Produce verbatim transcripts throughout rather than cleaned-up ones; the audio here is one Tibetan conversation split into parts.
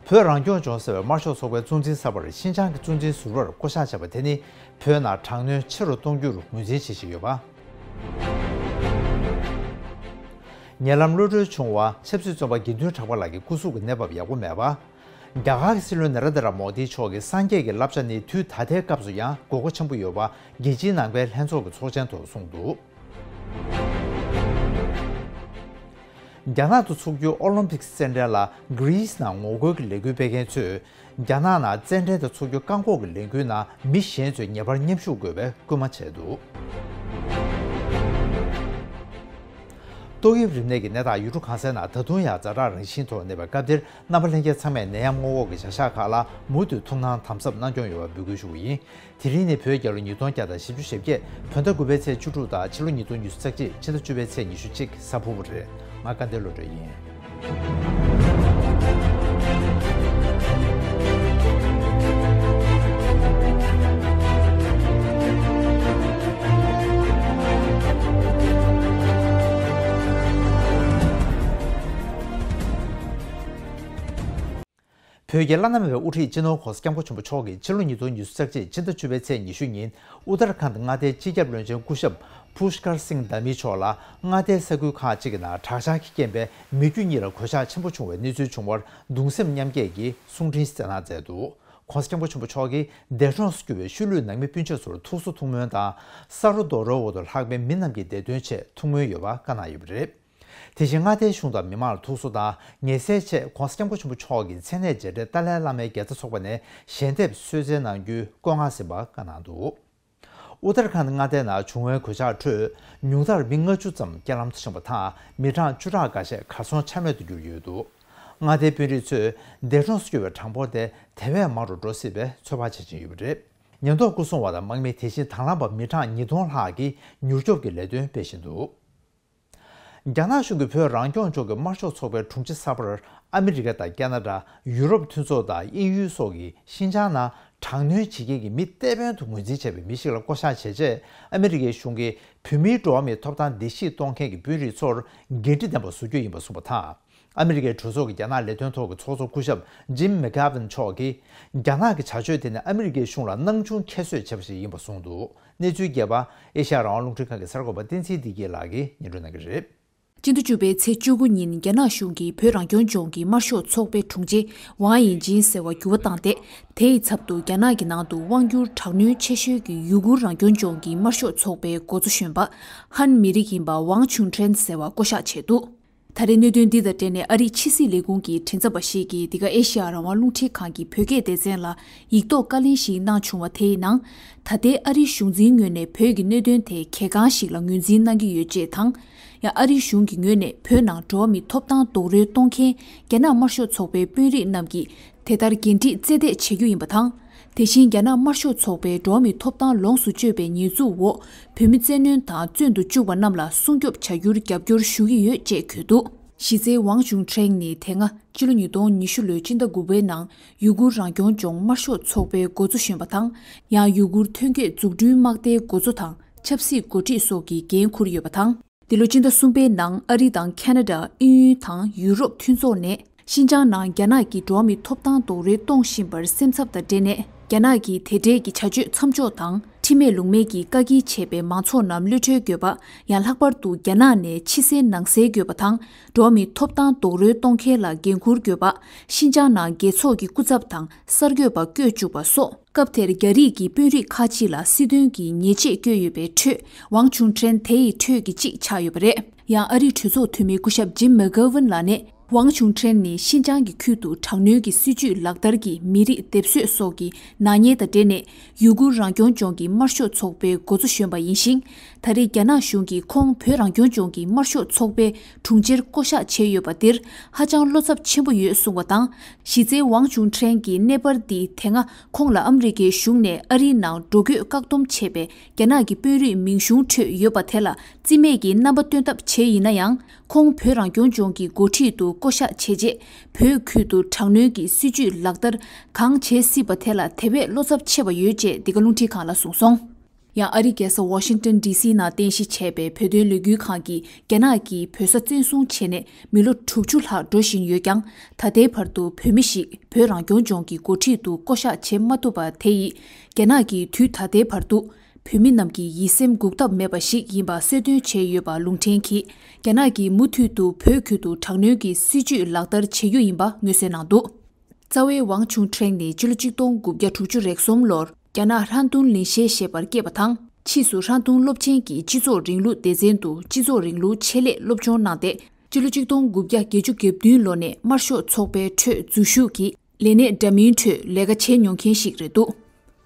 བོད་རང་སྐྱོང་ལྗོངས་ཟེར་བའི་དམར་ཤོག་ཚོགས་པའི་གཙོ་འཛིན་གསར་པར་ཤིན་ཅང་གི་གཙོ་འཛིན་ཟུར་པར་བསྐོ་གཞག་བྱས་པ་དེ་ནི་བོད་ནང་དྲག་གནོན་ཆེ་རུ་གཏོང་རྒྱུར་ངོས་འཛིན་བྱེད་བཞིན་ཡོད་པ། ཉེ་ལམ་གློད་གྲོལ་བྱུང་བ་ཆབ་སྲིད་བཙོན་པ་དགེ་འདུན་གྲགས་པ་ལགས་ཀྱི་སྐུ་གཟུགས་ཀྱི་གནས་བབ་ཡག་པོ་མེད་པ། རྒྱ་གར་གྱི་སྲིད་བློན་ན་རེན་དྲ་མོ་དི་མཆོག་གི་སངས་རྒྱས་ཀྱི་བསླབ་བྱ་ནི་དུས་ད་ལྟའི་སྐབས་སུ་ཡང་དགོས་མཁོ་ཆེན་པོ་ཡོད་པ་རྒྱལ་སྤྱིའི་ནང་པའི་ལྷན་ཚོགས་ཀྱི་ཚོགས་ཆེན་ཐོག་གསུངས་འདུག། རྒྱ་ནག་ཏུ་འཚོགས་རྒྱུའི་ཨོ་ལིམ་པིག་རྩེད་འགྲན་ལ་གྷི་རིས་ནང་ངོ་རྒོལ་གྱི་ལས་འགུལ་སྤེལ་མཁན་ཚོས། རྒྱ་ནག་ནང་རྩེད་འགྲན་དེ་འཚོགས་རྒྱུ་བཀག་འགོག་གི་ལས་འགུལ་ནང་མི་གཞན་ཚོས་ངེས་པར་མཉམ་ཞུགས་དགོས་པའི་སྐུལ་མ་བྱས་འདུག། ཏོག་དབྱིབས་རིམས་ནད་ཀྱི་ནད་རྟགས་ཡུལ་གྲུ་གང་སའི་ནང་ད་དུང་ཡང་ཛ་དྲག་རང་བཞིན་ཐོག་གནས་པའི་སྐབས་འདིར། རྣམ་པ་ལྷན་རྒྱས་ཚང་མས་ནད་ཡམས་སྔོན་འགོག་གི་བྱ་གཞག་ཁག་ལ་མུ་མཐུད་ཐུགས་སྣང་དམ་ཟབ་གནང་སྐྱོང་ཡོང་བ་འབོད་སྐུལ་ཞུ་བ་ཡིན། དེ་རིང་ནི་བོད་རྒྱལ་ལོ་ཉིས་སྟོང་བརྒྱ་དང་བཞི་བཅུ་ཞེ་བརྒྱད། བོད་ཟླ་དགུ་པའི་ཚེས་བཅུ་དྲུག་དང་ཕྱི་ལོ་ཉིས་སྟོང་ཉི་ཤུ་རྩ་གཅིག་ཕྱི་ཟླ་བཅུ་པའི་ཚེས་ཉི་ཤུ་གཅིག་གཟའ་ཕུར་བུ་རེད། ང་སྐལ་ལྡན་བློ་གྲོས་ཡིན། བོད་ཀྱི་བླ་ན་མེད་པའི་དབུ་ཁྲིད་སྤྱི་ནོར་༸གོང་ས་༸སྐྱབས་མགོན་ཆེན་པོ་མཆོག་གིས་ཕྱི་ལོ་ཉིས་སྟོང་ཉི་ཤུ་རྩ་གཅིག་ཕྱི་ཟླ་བཅུ་པའི་ཚེས་ཉི་ཤུ་ཉིན་ཨུ་ཏར་ཁཱན་མངའ་སྡེའི་སྤྱི་ཁྱབ་བློན་ཆེན་སྐུ་ཞབས་ཕུཤ་ཀར་སིང་དྷ་མི་མཆོག་ལ་མངའ་སྡེའི་ས་ཁུལ་ཁག་ཅིག་གི་ནང་དྲག་ཆར་གྱི་རྐྱེན་པས་མི་རྒྱུ་གཉིས་ལ་གོད་ཆག་ཆེན་པོ་བྱུང་བའི་གནས་ཚུལ་བྱུང་བར་གདུང་སེམས་མཉམ་སྐྱེད་ཀྱི་གསུང་འཕྲིན་བསྩལ་གནང་མཛད་འདུག། ༸གོང་ས་༸སྐྱབས་མགོན་ཆེན་པོ་མཆོག་གིས་འདས་གྲོངས་སུ་གྱུར་པའི་ཤུལ་ལུས་ནང་མི་སྤུན་མཆེད་ཚོར་ཐུགས་གསོ་ཐུགས་སྨོན་དང་། ས་རོ་རྡོ་རོའི་འོག་ཏུ་ལྷག་པའི་མི་རྣམས་ཀྱི་བདེ་དོན་ཆེད་ཐུགས་སྨོན་ཡོད་པ་བཀའ་གནང་ཡོད་པ་རེད། དེ་བཞིན་མངའ་སྡེའི་གཞུང་དང་མི་མང་ལ་ཐུགས་གསོ་དང་ངལ་སེལ་ཆེད་༸གོང་ས་༸སྐྱབས་མགོན་ཆེན་པོ་མཆོག་གི་མཚན་གནས་མཇལ་འཕྲད་ཏཱ་ལའི་བླ་མའི་དགེ་རྩ་ཚོགས་པ་ནས་ཞལ་འདེབས་གསོལ་སྩལ་གནང་རྒྱུའི་བཀའ་མངགས་ཟིན་པ་བཀའ་གནང་འདུག། ཨུ་ཏར་ཁཱན་མངའ་སྡེའི་ནང་བྱུང་བའི་གོད་ཆག་ཁྲོད་ཉུང་མཐར་མི་ལྔ་བཅུ་ཙམ་རྐྱེན་ལམ་དུ་ཕྱིན་པ་དང་མི་གྲངས་བཅུ་ཕྲག་འགའ་ཤས་གར་སོང་ཆ་མེད་དུ་གྱུར་ཡོད་འདུག། མངའ་སྡེའི་དཔོན་རིགས་ཚོས་འདས་གྲོངས་སུ་གྱུར་བའི་གྲངས་འབོར་དེ་དེ་བས་མང་རུ་འགྲོ་སྲིད་པའི་ཚོད་དཔག་བྱེད་བཞིན་ཡོད་པ་རེད། ཉེན་རྟོག་སྐུ་སྲུང་བ་དང་དམག་མི་དེ་བཞིན་དྭང་བླངས་པ་མི་གྲངས་ཉིས་སྟོང་ལྷག་གིས་མྱུར་སྐྱོབ་ཀྱི་ལས་དོན་སྤེལ་བཞིན་འདུག། རྒྱ་ནག་གཞུང་གིས་བོད་རང་སྐྱོང་ལྗོངས་ཀྱི་དམར་ཤོག་ཚོགས་པའི་དྲུང་ཆེ་གསར་པར་ཨ་མི་རི་ཀ་དང་ཁ་ན་ཌ། ཡུ་རོབ་མཐུན་ཚོགས་དང་དབྱིན་ཡུལ་སོགས་ཀྱིས་ཤིན་ཅང་ནང་དྲག་གནོན་བྱེད་མཁན་གྱི་མི་གཏེ་དཔོན་དུ་ངོས་འཛིན་བྱས་པའི་མི་ཞིག་ལ་བསྐོ་བཞག་བྱས་རྗེས། ཨ་མི་རི་ཀའི་གཞུང་གིས་བོད་མིའི་འགྲོ་བ་མིའི་ཐོབ་ཐང་བརྡལ་བཤིག་གཏོང་མཁན་གྱི་དཔོན་རིགས་ཚོར་འགན་འཁྲི་ལྡན་པ་བཟོ་རྒྱུ་ཡིན་པ་གསུངས་པ་དང་། ཨ་མི་རི་ཀའི་གྲོས་ཚོགས་ཀྱི་རྒྱ་ནག་ལས་དོན་ཐོག་གི་ཚོགས་གཙོ་སྐུ་ཞབས་ཇིམ་མེག་གྷ་ཝིན་མཆོག་གིས། རྒྱ་ནག་གི་བྱ་སྤྱོད་དེ་ནི་ཨ་མི་རི་ཀའི་གཞུང་ལ་སྣང་ཆུང་ཁྱད་གསོད་བྱས་པ་ཞིག་ཡིན་པ་གསུངས་འདུག། གནས་ཚུལ་རྒྱས་པ། ཨེ་ཤ་ཡ་རང་དབང་རླུང་འཕྲིན་ཁང་གི་གསར་འགོད་པ་བསྟན་འཛིན་བདེ་སྐྱིད་ལགས་ཀྱིས་སྙན་སྒྲོན་གནང་གི་རེད། སྤྱི་ཟླ་བཅུ་པའི་ཚེས་བཅུ་དགུ་ཉིན་རྒྱ་ནག་གཞུང་གིས་བོད་རང་སྐྱོང་ལྗོངས་ཀྱི་དམར་ཤོག་ཚོགས་པའི་དྲུང་ཆེ་ཝང་དབྱིང་ཅིན་ཟེར་བ་འགྱུར་བ་བཏང་སྟེ། དེའི་ཚབ་ཏུ་རྒྱ་ནག་གི་ནང་དུ་དབང་སྒྱུར་དྲག་གནོན་ཆེ་ཤོས་ཀྱི་ཡུ་གུར་རང་སྐྱོང་ལྗོངས་ཀྱི་དམར་ཤོག་ཚོགས་པའི་འགོ་གཙོ་གཞོན་པ་ཧན་མི་རིགས་ཡིན་པ་ཝང་ཆུང་ཁྲེན་ཟེར་བ་བསྐོ་གཞག་བྱས་འདུག། ད་རེས་གནད་དོན་འདི་དང་འབྲེལ་ནས་ཨ་རིའི་ཕྱི་སྲིད་ལས་ཁུངས་ཀྱི་མགྲིན་ཚབ་པ་ཞིག་གིས་འདི་ག་ཨེ་ཤེ་ཡ་རང་དབང་རླུང་འཕྲིན་ཁང་གི་བོད་སྐད་སྡེ་ཚན་ལ་ཡིག་ཐོག་བཀའ་ལན་ཞིག་གནང་བྱུང་བ་དེའི་ནང་། ད་ལྟའི་ཨ་རིའི་གཞུང་འཛིན་ངོས་ནས་བོད་ཀྱི་གནད་དོན་དེ་གལ་འགངས་ཤིག་ལ་ངོས་འཛིན་གནང་གི་ཡོད་ཅེས་དང་། ཡང་ཨ་རིའི་གཞུང་གི་ངོས་ནས་བོད་ནང་འགྲོ་བ་མིའི་ཐོབ་ཐང་རྡོག་རོལ་གཏོང་མཁན་རྒྱ་ནག་དམར་ཤོག་ཚོགས་པའི་དཔོན་རིགས་རྣམས་ཀྱིས། དེ་ལྟར་འགན་འཁྲི་རྩད་གཏད་བྱེད་རྒྱུ་ཡིན་པ་དང་། དེ་བཞིན་རྒྱ་ནག་དམར་ཤོག་ཚོགས་པའི་འགྲོ་བ་མིའི་ཐོབ་ཐང་ལོངས་སུ་སྤྱོད་པའི་ཉེས་འཛུགས་འོག་བོད་མི་བཙན་གནོན་དང་བཙོན་དུ་བཅུག་པ་རྣམས་ལ་སྲུང་སྐྱོབ་བྱ་རྒྱུར་རྒྱབ་སྐྱོར་ཞུ་གི་ཡོད་ཅེས་འཁོད་འདུག། གཞི་རྩའི་ཝང་ཆུང་ཁྲེང་ནི་དེ་སྔ་ཕྱི་ལོ་ཉིས་སྟོང་ཉི་ཤུ་ལོའི་སྤྱི་ཟླ་དགུ་པའི་ནང་ཡུ་གུར་རང་སྐྱོང་ལྗོངས་དམར་ཤོག་ཚོགས་པའི་འགོ་གཙོ་གཞོན་པ་དང་། ཡང་ཡུ་གུར་ཐོན་སྐྱེད་འཛུགས་སྐྲུན་དམག་སྡེའི་འགོ་གཙོ་དང་ཆབ་སྲིད་འགོ་ཁྲིད་སོགས་ཀྱི་འགན་འཁུར་ཡོད་པ་དང་། འདི་ལོ་སྤྱི་ཟླ་གསུམ་པའི་ནང་ཨ་རི་དང་ཁ་ན་ཌ། དབྱིན་ཡུལ་དང་ཡུ་རོབ་མཐུན་ཚོགས་ནས། ཤིན་ཅང་ནང་རྒྱ་ནག་གིས་འགྲོ་བ་མིའི་ཐོབ་ཐང་རྡོག་རོལ་གཏོང་བཞིན་པར་སེམས་འཚབ་དང་འབྲེལ་ནས། རྒྱ་ནག་གིས་དེ་འབྲེལ་གྱི་བྱ་སྤྱོད་མཚམས་འཇོག་དང་། ཁྲིམས་མེད་ལུགས་མེད་ཀྱིས་བཀག་སྐྱིལ་བྱས་པའི་མང་ཚོགས་རྣམས་གློད་བཀྲོལ་དགོས་པ། ཡང་ལྷག་པར་དུ་རྒྱ་ནག་ནས་ཕྱི་གསལ་ནང་གསལ་དགོས་པ་དང་། འགྲོ་བ་མིའི་ཐོབ་ཐང་རྡོག་རོལ་གཏོང་མཁན་ལ་འགན་འཁུར་དགོས་པ། ཤིན་ཅང་ནང་རྒྱལ་ཚོགས་ཀྱི་སྐུ་ཚབ་དང་གསར་འགོད་པ་བསྐོས་བཅུག་པ་སོགས། སྐབས་དེར་རྒྱ་རིགས་ཀྱི་དཔོན་རིགས་ཁག་ཅིག་ལ་སྲིད་དོན་གྱི་ཉེས་ཆད་བཀོད་ཡོད་པའི་ཁྲོད། ཝང་ཆུང་ཁྲེན་དེ་ཡི་ཁྲོད་ཀྱི་གཅིག་ཆགས་ཡོད་པ་རེད། ཡང་ཨ་རིའི་གྲོས་ཚོགས་འཐུས་མི་སྐུ་ཞབས་ཇིམ་མེག་གྷ་ཝིན་ལགས་ནས། ཝང་ཆུང་ཁྲེན་ནི་ཤིན་ཅང་གི་ཁུལ་དུ་དྲག་གནོན་གྱི་སྲིད་བྱུས་ལག་བསྟར་གྱིས་མི་རིགས་སྡེབ་གསོད་སོགས་ཀྱི་ནག་ཉེས་དང་འབྲེལ་ནས། ཡུ་གུར་རང་སྐྱོང་ལྗོངས་ཀྱི་དམར་ཤོག་ཚོགས་པའི་འགོ་གཙོ་གཞོན་པ་ཡིན་ཞིང་། ད་རེས་རྒྱ་ནག་གཞུང་གིས་ཁོང་བོད་རང་སྐྱོང་ལྗོངས་ཀྱི་དམར་ཤོག་ཚོགས་པའི་དྲུང་ཆེར་བསྐོ་གཞག་བྱས་ཡོད་པ་འདིར་ཧ་ཅང་བློ་འཚབ་ཆེན་པོ་ཡོད་གསུངས་པ་དང་། གཞི་རྩའི་ཝང་ཆུང་ཁྲེན་གྱི་གནས་སྤར་འདིས་དེ་སྔ་ཁོང་ལ་ཨ་མི་རི་ཀའི་གཞུང་ནས་ཨ་རིའི་ནང་འགྲོ་སྐྱོད་བཀག་སྡོམ་བྱས་པའི་རྒྱ་ནག་གི་དཔོན་རིགས་མིང་གཞུང་ཁྲོད་ཡོད་པ་དེ་ལ་རྩིས་མེད་ཀྱི་རྣམ་པ་སྟོན་ཐབས་བྱས་ཡིན་ན་ཡང་། ཁོང་བོད་རང་སྐྱོང་ལྗོངས་ཀྱི་འགོ་ཁྲིད་དུ་བསྐོ་གཞག་བྱས་རྗེས། བོད་ཁུལ་དུ་དྲག་གནོན་གྱི་སྲིད་བྱུས་ལག་བསྟར་གང་བྱེད་སྲིད་པ་དེ་ལ་དེ་བས་བློ་འཚབ་ཆེ་བ་ཡོད་ཅེས་འདི་ག་རླུང་འཕྲིན་ཁང་ལ་གསུངས་སོང་། ཡང་ཨ་རིའི་རྒྱལ་ས་ཝ་ཤིང་ཏོན་ཌི་སི་ནང་རྟེན་གཞི་བྱས་པའི་བོད་དོན་ལས་འགུལ་ཁང་གིས་རྒྱ་ནག་གིས་བོད་ས་བཙན་བཟུང་བྱས་ནས་མི་ལོ་དྲུག་ཅུ་ལྷག་འགྲོ་བཞིན་ཡོད་ཀྱང་། ད་ལྟའི་བར་དུ་བོད་མི་ཞིག་བོད་རང་སྐྱོང་ལྗོངས་ཀྱི་འགོ་ཁྲིད་དུ་བསྐོ་གཞག་བྱེད་མ་ཐུབ་པ་དེ་ཡིས། རྒྱ་ནག་གིས་དུས་ད་ལྟའི་བར་དུ་བོད་མི་རྣམས་ཀྱི་ཡིད་སེམས་འགུག་ཐབས་མེད་པ་ཞིག་ཡིན་པ་གསལ་སྟོན་བྱས་ཡོད་པ་ལུང་འདྲེན་གྱིས། རྒྱ་ནག་གིས་མུ་མཐུད་དུ་བོད་ཁུལ་དུ་དྲག་གནོན་གྱི་སྲིད་ཇུས་ལག་བསྟར་བྱེད་རྒྱུ་ཡིན་པ་ངོས་འཛིན་གནང་འདུག། རྩ་བའི་ཝང་ཆུན་ཁྲེང་ནི་ཕྱི་ལོ་ཆིག་སྟོང་དགུ་བརྒྱ་དྲུག་ཅུ་རེ་གསུམ་ལོར་རྒྱ་ནག་ཧྲན་ཏུང་ལིན་ཤེ་ཞེས་པར་སྐྱེས་པ་དང་། ཕྱིས་སུ་ཧྲན་ཏུང་སློབ་ཆེན་གྱི་སྤྱི་ཚོགས་རིང་ལུགས་སྡེ་ཚན་དུ་སྤྱི་ཚོགས་རིང་ལུགས་ཆེད་ལས་སློབ་སྦྱོང་གནང་སྟེ། ཕྱི་ལོ་ཆིག་སྟོང་དགུ་བརྒྱ་བརྒྱད་ཅུ་གྱ་བདུན་ལོ་ནས་དམར་ཤོག་ཚོགས་པའི་ཁྲོད་འཛུལ་ཞུགས་ཀྱིས་ལས་གནས་འདྲ་མིན་ཁྲོད་ལས་ཀ་བྱེད་མྱོང་མཁན་ཞིག་རེད་འདུག།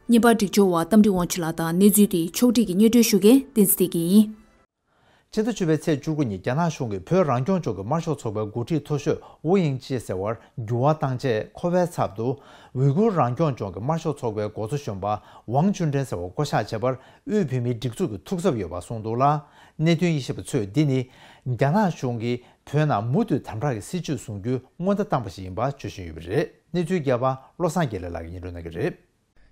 བརྙན་པར་སྒྲིག་སྦྱོར་བ་རྟ་མགྲིན་དབང་ཕྱུག་ལགས་དང་། གནས་ཚུལ་དེ་ཕྱོགས་སྒྲིག་གིས་སྙན་སྒྲོན་ཞུ་མཁན་བསྟན་འཛིན་བདེ་སྐྱིད་ཡིན། ཕྱི་ཟླ་བཅུ་པའི་ཚེས་བཅུ་དགུ་ཉིན་རྒྱ་ནག་གཞུང་གིས་བོད་རང་སྐྱོང་ལྗོངས་ཀྱི་དམར་ཤོག་ཚོགས་པའི་འགོ་ཁྲིད་མཐོ་ཤོས་ཝུ་དབྱིང་ཅེ་ཟེར་བར་འགྱུར་བ་བཏང་རྗེས། ཁོ་པའི་ཚབ་ཏུ་ཝུའི་གུར་རང་སྐྱོང་ལྗོངས་ཀྱི་དམར་ཤོག་ཚོགས་པའི་འགོ་གཙོ་གཞོན་པ་ཝང་ཅུན་ཀྲེང་ཟེར་བ་བསྐོ་གཞག་བྱས་པར་དབུས་བོད་མིའི་སྒྲིག་འཛུགས་ཀྱིས་ཐུགས་འཚབ་ཡོད་པ་གསུངས་འདུག་ལ། གནད་དོན་དབྱེ་ཞིབ་པ་ཚོས་འདི་ནི་རྒྱ་ནག་གཞུང་གིས་བོད་ནང་མུ་མཐུད་དམ་དྲག་གི་སྲིད་བྱུས་བཟུང་རྒྱུའི་སྔོན་བརྡ་བཏང་པ་ཞིག་ཡིན་པ་བརྗོད་བཞིན་ཡོད་པ་རེད། གནས་ཚུལ་རྒྱས་པ་བློ་བཟང་དགེ་ལེགས་ལགས་ཀྱིས་སྙན་སྒྲོན་གནང་གི་རེད།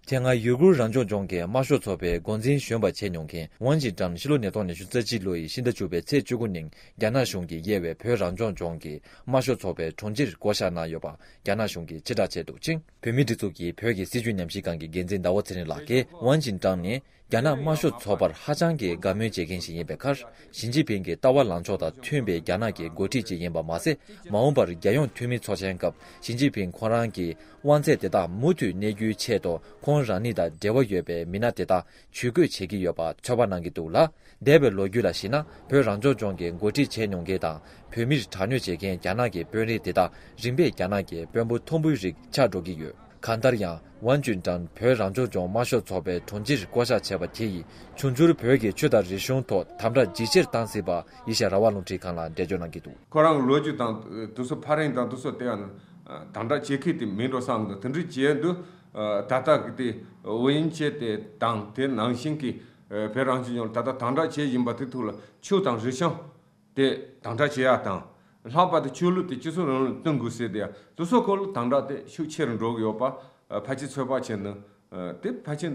དེ་སྔ་ཡུ་གུར་རང་སྐྱོང་ལྗོངས་ཀྱི་དམར་ཤོག་ཚོགས་པའི་འགོ་འཛིན་གཞོན་པ་བྱས་མྱོང་མཁན་ཝང་ཅིན་ཀྲང་ཕྱི་ལོ་ཉིས་སྟོང་ཉི་ཤུ་རྩ་གཅིག་ལོ་ཡི་ཕྱི་ཟླ་བཅུ་པའི་ཚེས་བཅུ་དགུ་ཉིན་རྒྱ་ནག་གཞུང་གིས་དབྱེ་བའི་བོད་རང་སྐྱོང་ལྗོངས་ཀྱི་དམར་ཤོག་ཚོགས་པའི་དྲུང་ཆེར་བསྐོ་གཞག་གནང་ཡོད་པ་རྒྱ་ནག་གཞུང་གིས་ཕྱིར་བསྒྲགས་བྱས་འདུག་ཅིང་། བོད་མིའི་སྒྲིག་འཛུགས་ཀྱི་བོད་ཀྱི་སྲིད་བྱུས་ཉམས་ཞིབ་ཁང་གི་འགན་འཛིན་ཟླ་བ་ཚེ་རིང་ལགས་ཀྱིས་ཝང་ཅིན་ཀྲང་ནི་རྒྱ་ནག་དམར་ཤོག་ཚོགས་པར་ཧ་ཅང་གི་དགའ་མོས་བྱེད་མཁན་ཞིག་ཡིན་པའི་ཁར། ཞི་ཅིན་ཕིང་གི་ལྟ་བ་ལངས་ཕྱོགས་དང་མཐུན་པའི་རྒྱ་ནག་གི་འགོ་ཁྲིད་ཅིག་ཡིན་པ་མ་ཟད། མ་འོངས་པར་རྒྱལ་ཡོངས་འཐུས་མི་ཚོགས་ཆེན་སྐབས་ཞི་ཅིན་ཕིང་ཁོང་རང་གི་དབང་ཚད་དེ་དག་མུ་མཐུད་གནས་རྒྱུའི་ཆེད་དུ་ཁོང་རང་ཉིད་དང་འབྲེལ་བ་ཡོད་པའི་མི་སྣ་དེ་དག་ཇུས་འགོད་བྱེད་ཀྱི་ཡོད་པ་ཚོད་དཔག་གནང་གི་འདུག་ལ། འདས་པའི་ལོ་རྒྱུས་ལ་གཞིགས་ན་བོད་རང་སྐྱོང་ལྗོངས་ཀྱི་འགོ་ཁྲིད་བྱས་མྱོང་མཁན་དང་བོད་མིར་དྲག་གནོན་བྱེད་མཁན་རྒྱ་ནག་གི་དཔོན་རིགས་དེ་དག་རིམ་པས་རྒྱ་ནག་གི་དཔོན་པོ་མཐོན་པོའི་རིགས་ཆགས་འགྲོ་གི་ཡོད། གང་ལྟར་ཡང་ཝན་ཅུན་ཀྲང་བོད་རང་སྐྱོང་ལྗོངས་དམར་ཤོག་ཚོགས་པའི་དྲུང་ཆེར་བསྐོ་གཞག་བྱས་པ་དེ་ཡིས་འབྱུང་འགྱུར་བོད་ཀྱི་ཆོས་དང་རིག་གཞུང་ཐོག་དམ་དྲག་ཇེ་ཆེར་བཏང་སྲིད་པ་ཡེ་ཤེས་རང་དབང་རླུང་འཕྲིན་ཁང་ལ་འགྲེལ་བརྗོད་གནང་གི་འདུག། ཁོ་རང་གི་ལོ་རྒྱུས་དང་དེ་ཚོ་ཕ་རན་དང་དེ་ཚོ་དེ་ཡང་དམ་དྲག་བྱེད་མཁན་དེ་མིན་འགྲོ་བསམ་གི་འདུག། དེ་འདྲ་བྱས་འདུག། ད་ལྟ་གི་དེ་ཝུ་དབྱིང་ཅེ་དེ་དང་དེ་ནང་བཞིན་གྱི་བོད་རང་སྐྱོང་ལྗོངས་ལ་ད་ལྟ་དམ་དྲག་བྱེད་བཞིན་པ་དེ་ཐུག་ལ་ཆོས་དང་རིག་གཞུང་དེ་དམ་དྲག་བྱེད་ཡ་དང་། ལྷག་པར་དུ་ཆོས་ལུགས་དེ་སྤྱི་ཚོགས་རིང་ལུགས་བསྟུན་དགོས་ཟེར་དེ་ཡང་དེ་ཚོ་སྐོར་ལ་དམ་དྲག་དེ་ཤུགས་ཆེ་རུ་འགྲོ་གི་ཡོད་པ་ཕལ་ཆེར་ཚོད་དཔག་བྱས་ན་དེ་ཕལ་ཆེར་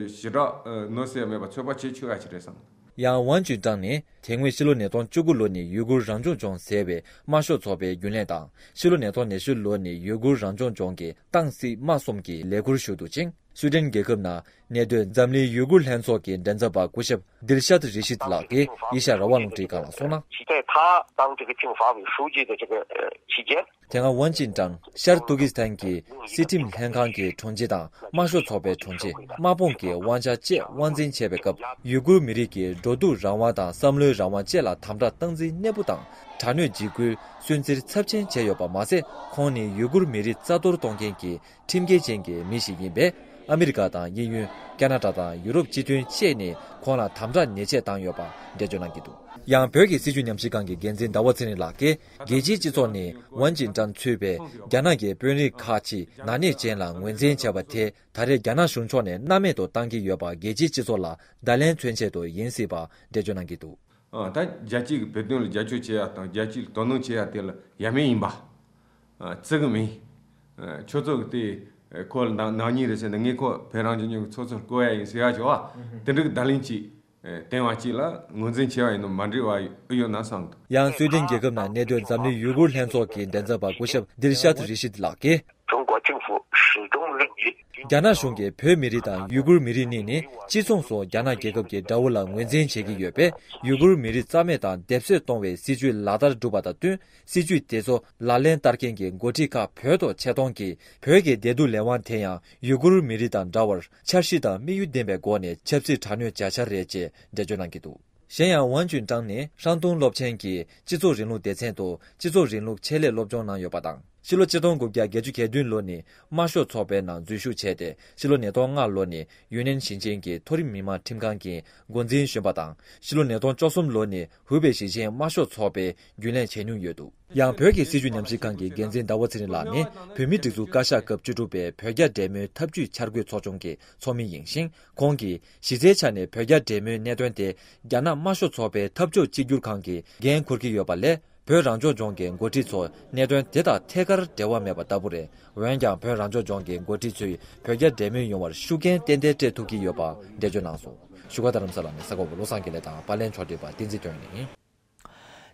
ཞེ་དྲག་ནོར་ཟེར་ཡ་མེད་པ་ཚོད་དཔག་བྱེད་ཆོག་ཡ་ཅིག་རེད་བསམ། ཡང་ཝན་ཅུན་ཀྲང་ནི་དེ་སྔོན་ཕྱི་ལོ་ཉིས་སྟོང་བཅུ་དགུ་ལོ་ནས་ཡུ་གུར་རང་སྐྱོང་ལྗོངས་ཟེར་བའི་དམར་ཤོག་ཚོགས་པའི་རྒྱུན་ལས་དང་ཕྱི་ལོ་ཉིས་སྟོང་ཉི་ཤུ་ལོ་ནས་ཡུ་གུར་རང་སྐྱོང་ལྗོངས་ཀྱི་ཏང་སྲིད་དམག་གསུམ་གྱི་ལས་ཁུར་ཞུགས་འདུག་ཅིང་། སུའེ་ཏེན་རྒྱལ་ཁབ་ནང་གནས་སྡོད་འཛམ་གླིང་ཡུ་གུར་ལྷན་ཚོགས་ཀྱི་མགྲིན་ཚབ་པ་སྐུ་ཞབས་དིལ་ཤཱད་རི་ཤིད་ལགས་ཀྱིས་ཨེ་ཤ་ཡ་རང་དབང་རླུང་འཕྲིན་ཁང་ལ་གསུངས་ན། 期待他当这个政法委书记的这个呃期间。 དེ་སྔ་ཝན་ཅིན་ཀྲང་ཤར་ཏུར་ཀི་སི་ཐན་གྱི་སྲིད་ཁྲིམས་ལྷན་ཁང་གི་དྲུང་ཆེ་དང་དམར་ཤོག་ཚོགས་པའི་དྲུང་ཆེ། དམག་དཔུང་གི་དབང་ཆ་བཅས་དབང་འཛིན་བྱས་པའི་སྐབས་ཡུ་གུར་མི་རིགས་ཀྱི་འགྲོ་འདུག་རང་དབང་དང་བསམ་བློའི་རང་དབང་བཅས་ལ་དམ་དྲག་སྟངས་འཛིན་གནས་སྤོ་དང་དྲག་གནོན་འཇིགས་སྐུལ་སུན་གཙེར་ཚབས་ཆེན་བྱས་ཡོད་པ་མ་ཟད། ཁོང་ནི་ཡུ་གུར་མི་རིགས་རྩ་གཏོར་གཏོང་མཁན་གྱི་ཁྲིམས་འགལ་ཅན་གྱི་མི་ཞིག་ཡིན་པས། ཨ་མི་རི་ཀ་དང་དབྱིན་ཡུལ། ཁ་ན་ཌ་དང་ཡུ་རོབ་སྤྱི་མཐུན་བཅས་ནས་ཁོང་ལ་དམ་དྲག་ཉེས་ཆད་བཏང་ཡོད་པ་འགྲེལ་བརྗོད་གནང་གི་འདུག། ཡང་བོད་ཀྱི་སྲིད་བྱུས་ཉམས་ཞིབ་ཁང་གི་འགན་འཛིན་ཟླ་བ་ཚེ་རིང་ལགས་ཀྱིས། རྒྱལ་སྤྱིའི་སྤྱི་ཚོགས་ནས་ཝན་ཅིན་ཀྲང་ཚུད་པའི་རྒྱ་ནག་གི་དཔོན་རིགས་ཁག་ཅིག་ནག་ཉེས་ཅན་ལ་ངོས་འཛིན་བྱས་པ་དེ་ད་རེས་རྒྱ་ནག་གཞུང་ཕྱོགས་ནས་སྣང་མེད་དུ་བཏང་གི་ཡོད་པ་རྒྱལ་སྤྱིའི་སྤྱི་ཚོགས་ལ་བརྡ་ལན་མཚོན་ཆེད་དུ་ཡིན་སྲིད་པ་འགྲེལ་བརྗོད་གནང་གི་འདུག། ད་རྒྱལ་སྤྱི་གི་བོད་དོན་ལ་རྒྱབ་སྐྱོར་བྱེད་ཡ་དང་རྒྱལ་སྤྱི་ལ་དོ་སྣང་བྱེད་ཡ་དེ་ལ་ཡ་མེད་ཡིན་པ། བརྩི་གི་མིན། ཁྱོད་ཚོ་གི་དེ་ཁོ་ལ་ནག་ཉེས་རེད་ཟེར་ནས་ངས་ཁོ་བོད་རང་སྐྱོང་ལྗོངས་ཀྱི་ཚོགས་གཙོར་བསྐོ་ཡ་ཡིན་ཟེར་ཡ་བྱོས་བ། དེ་འདྲ་གི་བརྡ་ལན་གཅིག་བསྟན་བ་གཅིག་ལ་ངོས་འཛིན་བྱས་པ་ཡིན་ནོ་མ་འགྲིག་བ་ཡོད་ན་བསམ་འདུག། ཡང་སུའེ་ཏེན་རྒྱལ་ཁབ་ནང་གནས་སྡོད་འཛམ་གླིང་ཡུ་གུར་ལྷན་ཚོགས་ཀྱི་མགྲིན་ཚབ་པ་སྐུ་ཞབས་དིལ་ཤཱད་རི་ཤིད་ལགས་ཀྱིས། 中国政府始终认为 རྒྱ་ནག་གཞུང་གིས་བོད་མི་རིགས་དང་ཡུ་གུར་མི་རིགས་གཉིས་ནི་གཅིག་མཚུངས་སུ་རྒྱ་ནག་རྒྱལ་ཁབ་ཀྱི་དགྲ་བོ་ལ་ངོས་འཛིན་བྱེད་ཀྱི་ཡོད་པས། ཡུ་གུར་མི་རིགས་རྩ་མེད་དང་སྡེབ་གསོད་གཏོང་བའི་སྲིད་ཇུས་ལག་བསྟར་བསྒྲུབས་པ་དང་བསྟུན། སྲིད་ཇུས་དེ་ཚོ་ལག་ལེན་བསྟར་མཁན་གྱི་འགོ་ཁྲིད་ཁག་བོད་དུ་ཆེད་གཏོང་གིས་བོད་ཀྱི་བདེ་སྡུག་ལས་དབང་དེ་ཡང་ཡུ་གུར་མི་རིགས་དང་འདྲ་བར་འཆར་གཞི་དང་དམིགས་ཡུལ་ལྡན་པའི་སྒོ་ནས་ཆབ་སྲིད་དྲག་གནོན་བྱ་འཆར་རེད་ཅེས་འགྲེལ་བརྗོད་གནང་གི་འདུག། གཞན་ཡང་ཝང་ཅུན་ཀྲང་ནི་ཧྲང་ཏུང་སློབ་ཆེན་གྱི་སྤྱི་ཚོགས་རིང་ལུགས་སྡེ་ཚན་དུ་སྤྱི་ཚོགས་རིང་ལུགས་ཆེད་ལས་སློབ་སྦྱོང་གནང་ཡོད་པ་དང་། ཕྱི་ལོ་ཆིག་སྟོང་དགུ་བརྒྱ་བརྒྱད་ཅུ་གྱ་བདུན་ལོ་ནས་དམར་ཤོག་ཚོགས་པའི་ནང་འཛུལ་ཞུགས་བྱས་ཏེ། ཕྱི་ལོ་ཉིས་སྟོང་ལྔ་ལོ་ནས་ཡུན་ནན་ཞིང་ཆེན་གྱི་མཐོ་རིམ་མི་དམངས་ཁྲིམས་ཁང་གི་འགོ་འཛིན་གཞོན་པ་དང་། ཕྱི་ལོ་ཉིས་སྟོང་བཅུ་གསུམ་ལོ་ནས་ཧུའུ་པེ་ཞིང་ཆེན་དམར་ཤོག་ཚོགས་པའི་རྒྱུན་ལས་བྱས་མྱོང་ཡོད་འདུག། ཡང་བོད་ཀྱི་སྲིད་བྱུས་ཉམས་ཞིབ་ཁང་གི་འགན་འཛིན་ཟླ་བ་ཚེ་རིང་ལགས་ནི་བོད་མིའི་སྒྲིག་འཛུགས་བཀའ་ཤག་སྐབས་བཅུ་དྲུག་པའི་བོད་རྒྱ་འབྲེལ་མོལ་འཐབ་ཇུས་འཆར་འགོད་ཚོགས་ཆུང་གི་ཚོགས་མི་ཡིན་ཞིང་། ཁོང་གིས་གཞི་རྩའི་ཆ་ནས་བོད་རྒྱ་འབྲེལ་མོལ་གནད་དོན་དེ་རྒྱ་ནག་དམར་ཤོག་ཚོགས་པའི་འཐབ་ཕྱོགས་གཅིག་གྱུར་ཁང་གིས་འགན་འཁུར་གྱི་ཡོད་པ་ལས། བོད་རང་སྐྱོང་ལྗོངས་ཀྱི་འགོ་ཁྲིད་ཚོ་གནད་དོན་དེ་དང་ཐད་ཀར་འབྲེལ་བ་མེད་པ་ལྟ་བུ་རེད། འོན་ཀྱང་བོད་རང་སྐྱོང་ལྗོངས་ཀྱི་འགོ་ཁྲིད་ཚོས་བོད་རྒྱ་འབྲེལ་མོལ་ཡོང་བར་ཤུགས་རྐྱེན་ཏན་ཏན་སྤྲད་ཐུབ་ཀྱི་ཡོད་པ་འགྲེལ་བརྗོད་གནང་སོང་། བཞུགས་སྒར་རྡ་རམ་ས་ལ་ནས་གསར་འགོད་པ་བློ་བཟང་དགེ་ལེགས་དང་པར་ལེན་ཕྱོགས་སྒྲིག་པ་བསྟན་འཛིན་སྒྲོན་ནས།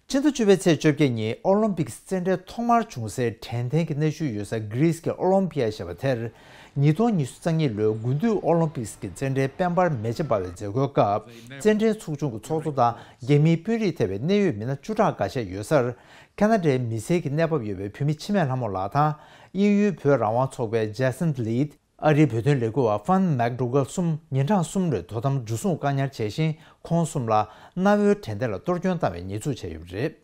ཕྱི་ཟླ་བཅུ་པའི་ཚེས་བཅོ་བརྒྱད་ཉིན་ཨོ་ལིམ་པིག་རྩེད་འགྲན་ཐོག་མར་བྱུང་སའི་དྲན་རྟེན་གྱི་གནའ་ཤུལ་ཡོད་ས་གྷི་རིས་ཀྱི་ཨོ་ལིམ་པི་ཡ་ཞེས་པ་དེར། ཉིས་སྟོང་ཉི་ཤུ་རྩ་གཉིས་ལོའི་དགུན་དུས་ཨོ་ལིམ་པིག་གི་རྩེད་འགྲན་དཔལ་འབར་མེ་ལྕེ་འབར་བའི་མཛད་སྒོའི་སྐབས། རྩེད་འགྲན་ཚོགས་ཆུང་གི་ཚོགས་གཙོ་དང་རྒྱ་མིའི་དཔོན་རིགས་ཐེ་བའི་གནད་ཡོད་མི་སྣ་བཅུ་ཕྲག་འགའ་ཤས་ཡོད་སར། ཁ་ན་ཌའི་མི་སེར་གྱི་གནས་བབ་ཡོད་པའི་བུད་མེད་འཆི་མེད་ལྷ་མོ་ལགས་དང་། དབྱིན་ཡུལ་བོད་རང་དབང་ཚོགས་པའི་ཇེ་སན་ལིད། ཨ་རིའི་བོད་དོན་ལས་འགུལ་བ་ཧྥན་མེག་ཌོ་གལ་གསུམ་ཉིན་གྲངས་གསུམ་རེའི་དོ་དམ་འཇུ་བཟུང་བཀག་ཉར་བྱས་ཤིང་། ཁོང་གསུམ་ལ་གནའ་བོའི་དྲན་རྟེན་ལ་གཏོར་སྐྱོན་བཏང་བའི་ཉེས་འཛུགས་བྱས་ཡོད་པ་རེད།